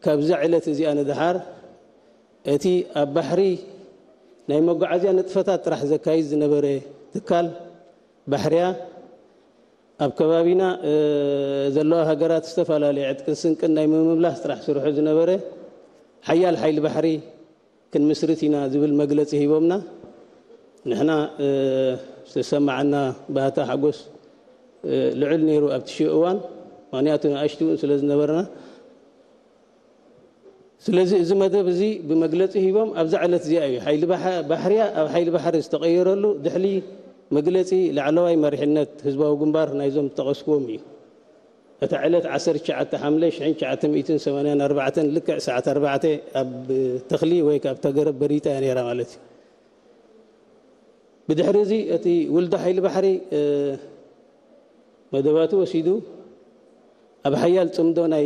ካብዛ ዕለት እዚኣ ንደሓር እቲ ኣብ ባሕሪ ናይ መጓዓዝያ ንጥፈታት ጥራሕ ዘካይድ ዝነበረ ትካል ባሕርያ ኣብ ከባቢና ዘለዋ ሃገራት ዝተፈላለየ ዕጥቅን ስንቅን ናይ ምምምላስ ጥራሕ ስርሑ ዝነበረ ሓያል ሓይሊ ባሕሪ ክንምስርት ኢና ዝብል መግለፂ ሂቦምና። ንሕና ዝተሰማዓና ባህታ ሓጎስ ልዑል ነይሩ ኣብቲ ሽኡ እዋን፣ ምክንያቱ ንኣሽቱ እውን ስለ ዝነበርና። ስለዚ እዚ መደብ እዚ ብመግለፂ ሂቦም ኣብዛ ዕለት እዚኣ እዩ ሓይሊ ባሕ- ባሕርያ ኣብ ሓይሊ ባሕሪ ዝተቐየረሉ ድሕሪ መግለጺ ላዕለዋይ መሪሕነት ህዝባዊ ግንባር ናይዞም ዝጠቐስክዎም እዩ። እታ ዕለት ዓሰርተ ትሽዓተ ሓምለ ሽሕን ትሽዓተ ሚእትን ሰማንያን ኣርባዕተን ልክዕ ሰዓት ኣርባዕተ ኣብ ተኽሊ ወይ ካብ ተገረብ በሪጣ እያ ነይራ ማለት እዩ። ብድሕሪ እዚ እቲ ውልዶ ሓይሊ ባሕሪ መደባቱ ወሲዱ ኣብ ሓያል ጽምዶ ናይ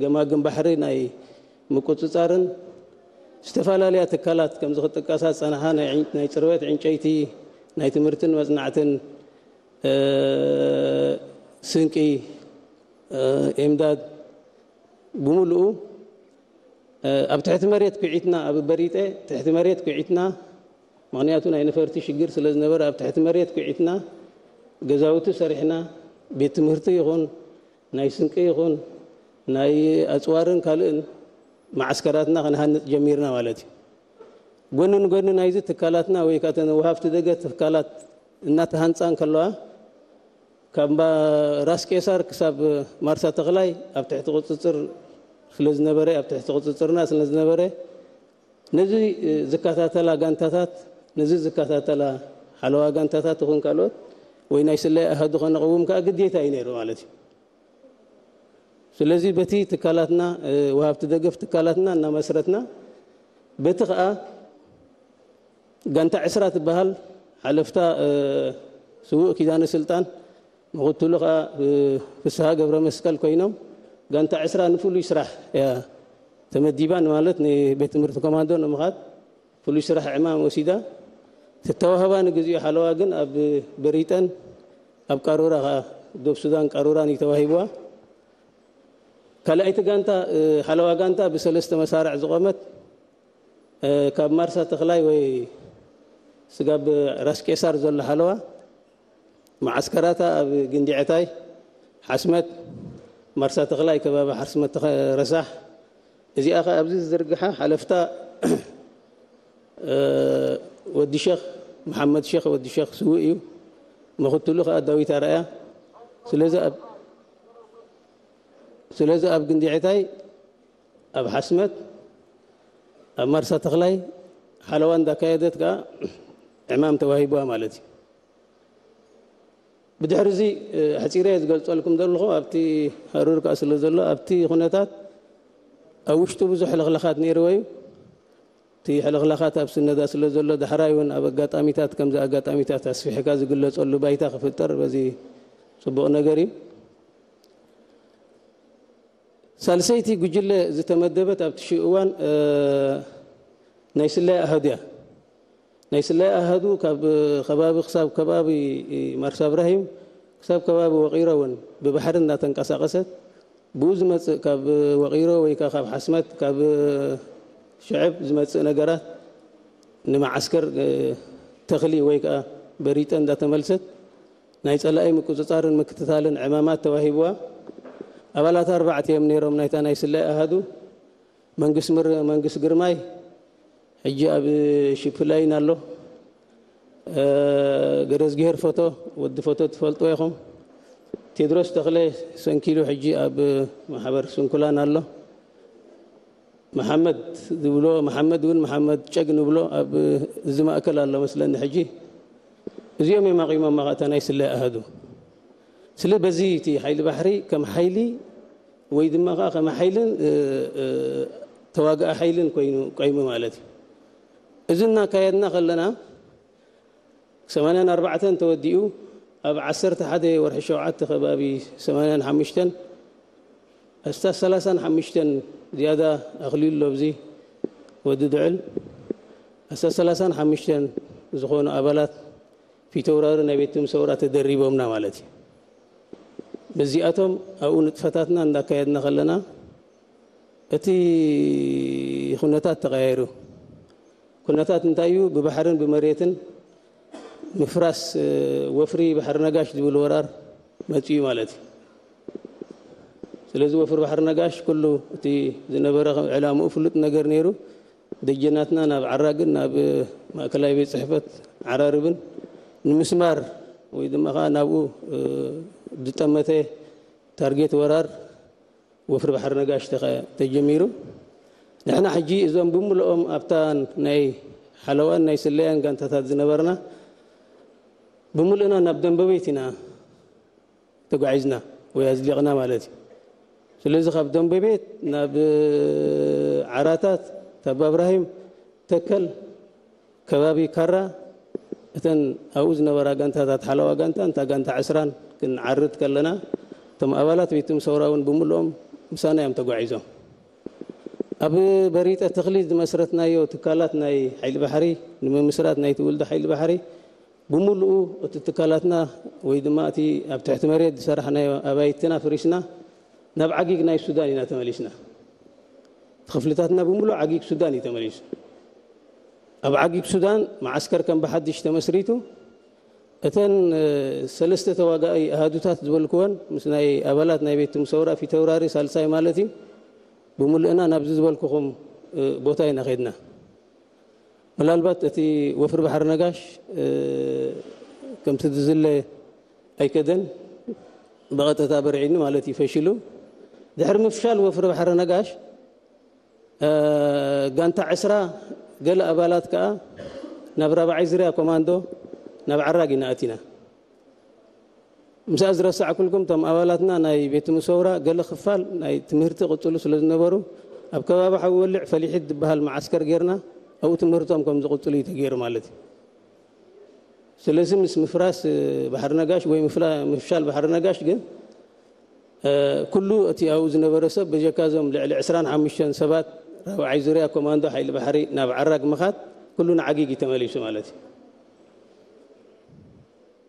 ገማግም ባሕሪ ናይ ምቁጽጻርን ዝተፈላለያ ትካላት ከምዚ ክጥቀሳ ዝጸንሓ ናይ ጽርበት ዕንጨይቲ፣ ናይ ትምህርትን መጽናዕትን፣ ስንቂ፣ ኤምዳድ ብምሉኡ ኣብ ትሕቲ መሬት ኩዒትና ኣብ በሪጠ ትሕቲ መሬት ኩዒትና ምክንያቱ ናይ ነፈርቲ ሽግር ስለ ዝነበረ ኣብ ትሕቲ መሬት ኩዒትና ገዛውቲ ሰሪሕና ቤት ትምህርቲ ይኹን ናይ ስንቂ ይኹን ናይ ኣፅዋርን ካልእን መዓስከራትና ክንሃንፅ ጀሚርና ማለት እዩ። ጎኒ ንጎኒ ናይዚ ትካላትና ወይ ከዓ ተን ወሃብቲ ደገ ትካላት እናተሃንፃ እንከለዋ ካብ ራስ ቄሳር ክሳብ ማርሳ ተኽላይ ኣብ ትሕቲ ቁፅፅር ስለ ዝነበረ ኣብ ትሕቲ ቁፅፅርና ስለ ዝነበረ ነዚ ዝከታተላ ጋንታታት ነዚ ዝከታተላ ሓለዋ ጋንታታት ይኹን ካልኦት ወይ ናይ ስለያ ኣሃዱ ከነቕውም ከዓ ግዴታ እዩ ነይሩ ማለት እዩ። ስለዚ በቲ ትካላትና ወሃብቲ ደገፍ ትካላትና እናመስረትና በቲ ከዓ ጋንታ ዕስራ ትበሃል ሓለፍታ ስዉእ ኪዳነ ስልጣን ምኽትሉ ከዓ ፍስሃ ገብረ መስቀል ኮይኖም ጋንታ ዕስራ ንፍሉይ ስራሕ እያ ተመዲባ ማለት ንቤት ትምህርቲ ኮማንዶ ንምኻድ ፍሉይ ስራሕ ዕማም ወሲዳ ትተዋህባ ንግዚኡ ሓለዋ ግን ኣብ በሪጠን ኣብ ቃሩራ ከዓ ዶብ ሱዳን ቃሩራን እዩ ተዋሂብዋ። ካልኣይቲ ጋንታ ሓለዋ ጋንታ ብሰለስተ መሳርዕ ዝቆመት ካብ ማርሳ ተኽላይ ወይ ስጋብ ራስ ቄሳር ዘሎ ሓለዋ መዓስከራታ ኣብ ግንዲዐታይ ሓስመት ማርሳ ተኽላይ ከባቢ ሓስመት ረሳሕ እዚኣ ከ ኣብዚ ዝዝርግሓ ሓለፍታ ወዲ ሸኽ መሓመድ ሸኽ ወዲ ሸኽ ስውእ እዩ። ምኽትሉ ከዓ ዳዊት ኣርኣያ። ስለዚ ኣብ ስለዚ ኣብ ግንዲዐታይ ኣብ ሓስመት ኣብ ማርሳ ተኽላይ ሓለዋ እንዳካየደት ከዓ ዕማም ተዋሂብዋ ማለት እዩ። ብድሕሪ እዚ ሕፂረ ዝገልፀልኩም ዘለኹ ኣብቲ ሃሩር ከዓ ስለ ዘሎ ኣብቲ ኩነታት ኣብ ውሽጡ ብዙሕ ሕልኽላኻት ነይርዎ እዩ። እቲ ሕልኽላኻት ኣብ ስነዳ ስለ ዘሎ ዳሕራይ እውን ኣብ ኣጋጣሚታት ከምዚ ኣጋጣሚታት ኣስፊሕካ ዝግለፀሉ ባይታ ክፍጠር በዚ ፅቡቕ ነገር እዩ። ሳልሰይቲ ጉጅለ ዝተመደበት ኣብቲ ሽኡ እዋን ናይ ስለያ ኣሃዱ እያ። ናይ ስለያ ኣሃዱ ካብ ከባቢ ክሳብ ከባቢ ማርሳ እብራሂም ክሳብ ከባቢ ወቂሮ እውን ብባሕሪ እንዳተንቀሳቀሰት ብኡ ዝመፅእ ካብ ወቂሮ ወይ ከዓ ካብ ሓስመት ካብ ሽዕብ ዝመፅእ ነገራት ንመዓስከር ተኽሊ ወይ ከዓ በሪጠ እንዳተመልሰት ናይ ፀላኢ ምቁፅፃርን ምክትታልን ዕማማት ተዋሂብዋ። ኣባላት ኣርባዕተ እዮም ነይሮም ናይታ ናይ ስለያ ኣሃዱ። መንግስ ምር መንግስ ግርማይ ሕጂ ኣብ ሽፕላይን ኣሎ። ገረዝግሄር ፎቶ ወዲ ፎቶ ትፈልጥዎ ኢኹም። ቴድሮስ ተኽለ ሰንኪሉ ሕጂ ኣብ ማሕበር ስንኩላን ኣሎ። መሓመድ ዝብሎ መሓመድ እውን መሓመድ ጨግ ንብሎ ኣብ እዚ ማእከል ኣሎ መስለኒ። ሕጂ እዚኦም እዮም ኣቂሞም ማእታ ናይ ስለያ ኣሃዱ። ስለ በዚ እቲ ሓይሊ ባሕሪ ከም ሓይሊ ወይ ድማ ከዓ ከም ሓይልን ተዋጋኢ ሓይልን ኮይኑ ቆይሙ ማለት እዩ። እዚ እናካየድና ከለና ሰማንያን ኣርባዕተን ተወዲኡ ኣብ ዓሰርተ ሓደ ወርሒ ሸውዓተ ከባቢ ሰማንያን ሓሙሽተን ኣስታት ሰላሳን ሓሙሽተን ዝያዳ ኣኽሊሉ ኣሎ። ኣብዚ ወዲ ድዕል ኣስታት ሰላሳን ሓሙሽተን ዝኾኑ ኣባላት ፊተውራሪ ናይ ቤት ትምህርቲ ሰውራ ተደሪቦምና ማለት እዩ። በዚኣቶም ኣብኡ ንጥፈታትና እንዳካየድና ከለና እቲ ኩነታት ተቐያይሩ። ኩነታት እንታይ እዩ? ብባሕርን ብመሬትን ምፍራስ ወፍሪ ባሕሪ ነጋሽ ዝብል ወራር መፅኡ ማለት እዩ። ስለዚ ወፍሪ ባሕሪ ነጋሽ ኩሉ እቲ ዝነበረ ዕላምኡ ፍሉጥ ነገር ነይሩ። ደጀናትና ናብ ዓራግን ናብ ማእከላይ ቤት ፅሕፈት ዓራርብን ንምስማር ወይ ድማ ከዓ ናብኡ ዝጠመተ ታርጌት ወራር ወፍሪ ባሕሪ ነጋሽ ተኸ- ተጀሚሩ። ንሕና ሕጂ እዞም ብምልኦም ኣብታ ናይ ሓለዋን ናይ ስለያን ጋንታታት ዝነበርና ብምሉእና ናብ ደንበቤት ኢና ተጓዒዝና ወይ ኣዝሊቕና ማለት እዩ። ስለዚ ካብ ደንበቤት ናብ ዓራታት፣ ታባ እብራሂም፣ ተከል፣ ከባቢ ካራ፣ እተን ኣብኡ ዝነበራ ጋንታታት ሓለዋ ጋንታን እታ ጋንታ ዕስራን ክንዓርድ ከለና፣ እቶም ኣባላት ቤት ትምህርቲ ሰውራ እውን ብምልኦም ምሳና እዮም ተጓዒዞም። ኣብ በሪጠ ተኽሊ ዝመስረትናዮ ትካላት ናይ ሓይሊ ባሕሪ ንምምስራት ናይ ትውልዲ ሓይሊ ባሕሪ ብምሉኡ እቲ ትካላትና ወይ ድማ እቲ ኣብ ትሕቲ መሬት ዝሰራሕናዮ ኣባይትና ፍሪስና ናብ ዓጊግ ናይ ሱዳን ኢና ተመሊስና። እቲ ክፍልታትና ብምሉእ ዓጊግ ሱዳን እዩ ተመሊሱ። ኣብ ዓጊግ ሱዳን መዓስከር ከም ብሓድሽ ተመስሪቱ፣ እተን ሰለስተ ተዋጋኢ ኣሃዱታት ዝበልክወን ምስ ናይ ኣባላት ናይ ቤት ትምህርቲ ሰውራ ፊተውራሪ ሳልሳይ ማለት እዩ፣ ብምሉእና ናብዚ ዝበልኩኹም ቦታ ኢና ከድና። ምናልባት እቲ ወፍሪ ባሕሪ ነጋሽ ከምቲ ዝዝለ ኣይከደን፣ ብቐጥታ በርዒኒ ማለት እዩ ፈሽሉ። ድሕሪ ምፍሻል ወፍሪ ባሕሪ ነጋሽ፣ ጋንታ ዕስራ ገለ ኣባላት ከኣ ናብ ራብዓይ ዝርያ ኮማንዶ ናብ ዓራግ ኢና ኣቲና። ምስኣ ዝረሳዕኩልኩም፣ እቶም ኣባላትና ናይ ቤት ትምህርቲ ሰውራ ገለ ክፋል ናይ ትምህርቲ ቅጽሉ ስለ ዝነበሩ፣ ኣብ ከባቢ ሓዊ ወልዕ ፈሊሒት ዝበሃል መዓስከር ጌርና ኣብኡ ትምህርቶም ከም ዝቕጽሉ እዩ ተገይሩ ማለት እዩ። ስለዚ ምስ ምፍራስ ባሕሪ ነጋሽ ወይ ምፍሻል ባሕሪ ነጋሽ ግን ኩሉ እቲ ኣብኡ ዝነበረ ሰብ በጀካ እዞም ልዕሊ ዕስራን ሓሙሽተን ሰባት ራብዓይ ዙርያ ኮማንዶ ሓይሊ ባሕሪ ናብ ዓራግ ምኻድ ኩሉ ንዓጊግ እዩ ተመሊሱ ማለት እዩ።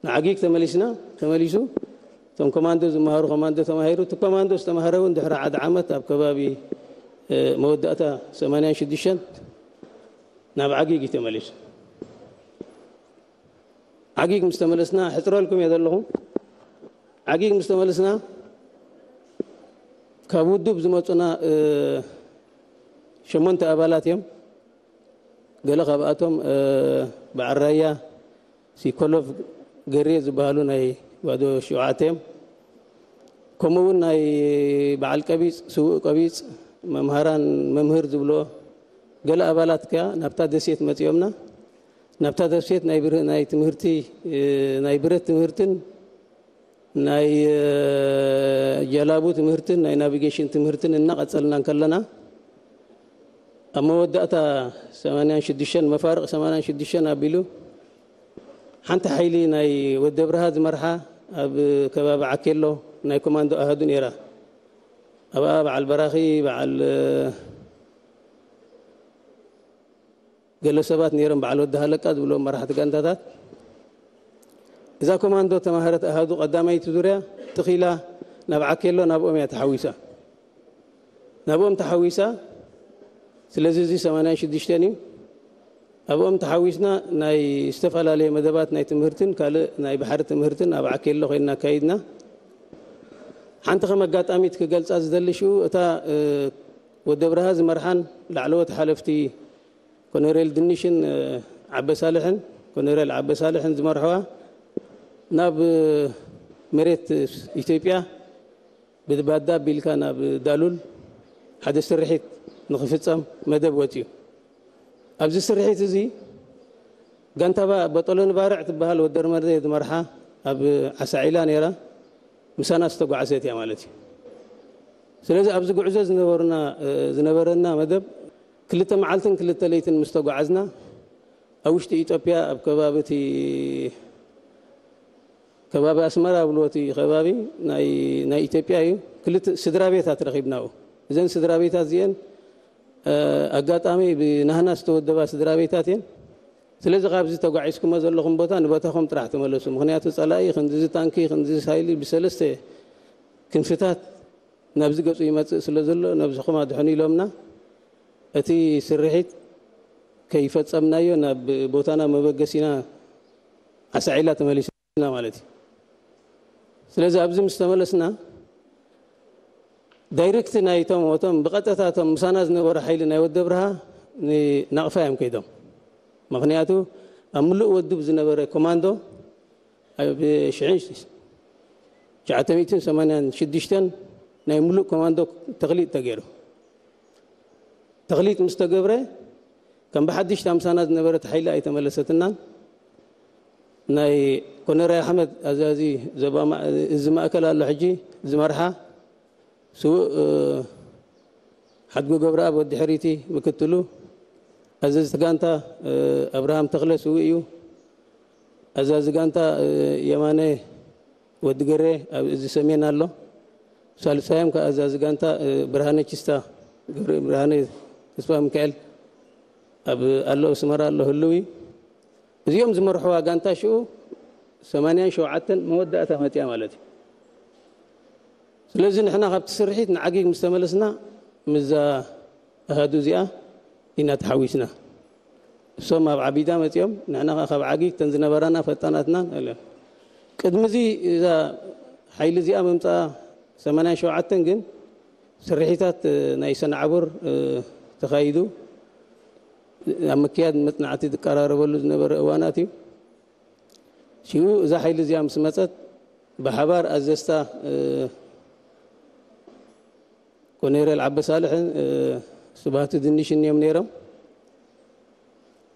ንዓጊግ ተመሊስና ተመሊሱ እቶም ኮማንዶ ዝመሃሩ ኮማንዶ ተማሂሩ እቲ ኮማንዶ ዝተማሃረ እውን ድሕሪ ሓደ ዓመት ኣብ ከባቢ መወዳእታ ሰማንያን ሽዱሽተን ናብ ዓጊግ እዩ ተመሊሱ። ዓጊግ ምስ ተመለስና ሕፅረልኩም እየ ዘለኹ። ዓጊግ ምስ ተመለስና ካብ ውድብ ዝመፁና ሸሞንተ ኣባላት እዮም። ገለ ካብኣቶም በዓል ራያ፣ ሲኮሎቭ፣ ገሬ ዝበሃሉ ናይ ጓዶ ሸውዓተ እዮም። ከምኡ እውን ናይ በዓል ቀቢፅ፣ ስውእ ቀቢፅ፣ መምሃራን መምህር ዝብሎ ገለ ኣባላት ከኣ ናብታ ደሴት መፂኦምና። ናብታ ደሴት ናይ ብር ናይ ትምህርቲ ናይ ብረት ትምህርትን ናይ ጀላቡ ትምህርትን ናይ ናቪጌሽን ትምህርትን እናቐጸልና እንከለና ኣብ መወዳእታ ሰማንያን ሽዱሽተን መፋርቕ ሰማንያን ሽዱሽተን ኣቢሉ ሓንቲ ሓይሊ ናይ ወዲ ኣብርሃ ዝመርሓ ኣብ ከባቢ ዓኬሎ ናይ ኮማንዶ ኣሃዱ ነይራ። ኣብኣ በዓል በራኺ በዓል ገለ ሰባት ነይሮም በዓል ወዲ ሃለቃ ዝብሎም መራሕቲ ጋንታታት እዛ ኮማንዶ ተማሃረት ኣሃዱ ቀዳማይቲ ዙርያ ጥኺላ ናብ ዓኬሎ ናብኦም እያ ተሓዊሳ። ናብኦም ተሓዊሳ ስለዚ እዚ ሰማንያን ሽዱሽተን እዩ። ኣብኦም ተሓዊስና ናይ ዝተፈላለየ መደባት ናይ ትምህርትን ካልእ ናይ ባሕሪ ትምህርትን ኣብ ዓኬሎ ኮይንና ኣካይድና። ሓንቲ ከም ኣጋጣሚት ክገልጻ ዝደሊ ሽኡ እታ ወዲ ኣብርሃ ዝመርሓን ላዕለዎት ሓለፍቲ ኮነሬል ድንሽን ዓበሳልሕን ኮነሬል ዓበሳልሕን ዝመርሕዋ ናብ መሬት ኢትዮጵያ ብባዳ ኣቢልካ ናብ ዳሉል ሓደ ስርሒት ንክፍጸም መደብ ወጺኡ። ኣብዚ ስርሒት እዚ ጋንታ በጦሎኒ ባርዕ ትበሃል ወደርመደ ዝመርሓ ኣብ ዓሳዒላ ነይራ ምሳና ዝተጓዓዘት እያ ማለት እዩ። ስለዚ ኣብዚ ጉዕዞ ዝነበሩና ዝነበረና መደብ ክልተ መዓልትን ክልተ ለይትን ምስ ተጓዓዝና ኣብ ውሽጢ ኢትዮጵያ ኣብ ከባቢ እቲ ከባቢ ኣስመራ ብልዎ እቲ ከባቢ ናይ ናይ ኢትዮጵያ እዩ። ክልተ ስድራ ቤታት ረኺብናኡ። እዘን ስድራ ቤታት እዚአን ኣጋጣሚ ብናህና ዝተወደባ ስድራ ቤታት እየን። ስለዚ ካብዚ ተጓዒዝኩሞ ዘለኹም ቦታ ንቦታኹም ጥራሕ ተመለሱ። ምክንያቱ ጸላኢ ክንድዚ ታንኪ ክንድዚ ሳይሊ ብሰለስተ ክንፍታት ናብዚ ገጹ ይመጽእ ስለ ዘሎ ነብስኹም ኣድሕኑ ኢሎምና። እቲ ስርሒት ከይፈጸምናዮ ናብ ቦታና መበገሲና ዓሳዒላ ተመሊስና ማለት እዩ። ስለዚ ኣብዚ ምስ ተመለስና ዳይሬክት ናይቶም ቶም ብቐጥታ ቶም ምሳና ዝነበሩ ሓይሊ ናይ ወዲ ኣብርሃ ንናቕፋ እዮም ከይዶም። ምክንያቱ ኣብ ምሉእ ወድብ ዝነበረ ኮማንዶ ኣብ ሽሕን ትሽዓተ ሚእትን ሰማንያን ሽዱሽተን ናይ ምሉእ ኮማንዶ ተኽሊጥ ተገይሩ። ተኽሊጥ ምስ ተገብረ ከም ብሓድሽ እታ ምሳና ዝነበረት ሓይሊ ኣይተመለሰትናን። ናይ ኮነራይ ኣሕመድ ኣዛዚ ዞባ ማ- እዚ ማእከል ኣሎ ሕጂ ዝመርሓ ስውእ ሓድጉ ገብረኣብ ወዲ ሕሪቲ ምክትሉ፣ ኣዘዝቲ ጋንታ ኣብርሃም ተኽለ ስውእ እዩ። ኣዛዚ ጋንታ የማነ ወዲ ገሬ ኣብ እዚ ሰሜን ኣሎ። ሳልሳዮም ከዓ ኣዛዚ ጋንታ ብርሃነ ቺስታ ገብረ ብርሃነ ተስፋ ሚካኤል ኣብ ኣሎ ኣስመራ ኣሎ ህልው እዩ። እዚኦም ዝመርሕዋ ጋንታ ሽኡ ሰማንያን ሸውዓተን መወዳእታ መፅያ ማለት እዩ። ስለዚ ንሕና ካብቲ ስርሒት ንዓጊግ ምስ ተመለስና ምዛ ኣሃዱ እዚኣ ኢና ተሓዊስና። እሶም ኣብ ዓቢዳ መፂኦም ንሕና ከዓ ካብ ዓጊግ ተን ዝነበራና ፈጣናትና ኣለ ቅድሚ እዚ እዛ ሓይሊ እዚኣ ምምፃኣ ሰማንያን ሸውዓተን ግን ስርሒታት ናይ ሰንዓቡር ተኻይዱ ኣብ ምክያድ መፅናዕቲ ዝቀራረበሉ ዝነበረ እዋናት እዩ። ሽኡ እዛ ሓይሊ እዚኣ ምስ መፀት ብሓባር ኣዘዝታ ኮኔሬል ዓበሳልሕን ስባህቲ ድንሽን እዮም ነይሮም።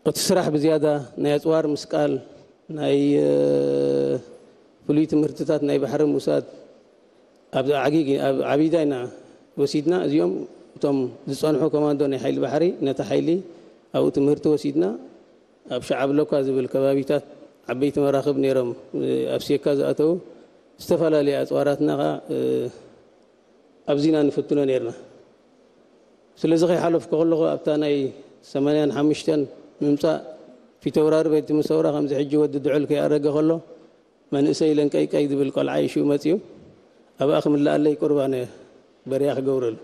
እቲ ስራሕ ብዝያዳ ናይ ኣፅዋር ምስቃል ናይ ፍሉይ ትምህርትታት ናይ ባሕሪ ምውሳድ ኣብ ዓጊግ ኣብ ዓቢዳ ኢና ወሲድና። እዚኦም እቶም ዝፀንሑ ኮማንዶ ናይ ሓይሊ ባሕሪ ነቲ ሓይሊ ኣብኡ ትምህርቲ ወሲድና ኣብ ሸዓብ ሎካ ዝብል ከባቢታት ዓበይቲ መራኽብ ነይሮም ኣብ ሴካ ዝኣተዉ ዝተፈላለዩ ኣፅዋራትና ከዓ ኣብዚና ንፍትኖ ነርና። ስለዚ ከይሓለፍኩ ከለኹ ኣብታ ናይ ሰማንያን ሓሙሽተን ምምፃእ ፊተውራሪ ቤት ትምህርቲ ሰውራ ከምዚ ሕጂ ወዲ ድዑል ከይኣረገ ከሎ መንእሰይ ለንቀይቀይ ዝብል ቆልዓ ይሽኡ መፅዩ ኣብኣ ክምልኣለይ ቁርባነ በርያ ክገብረሉ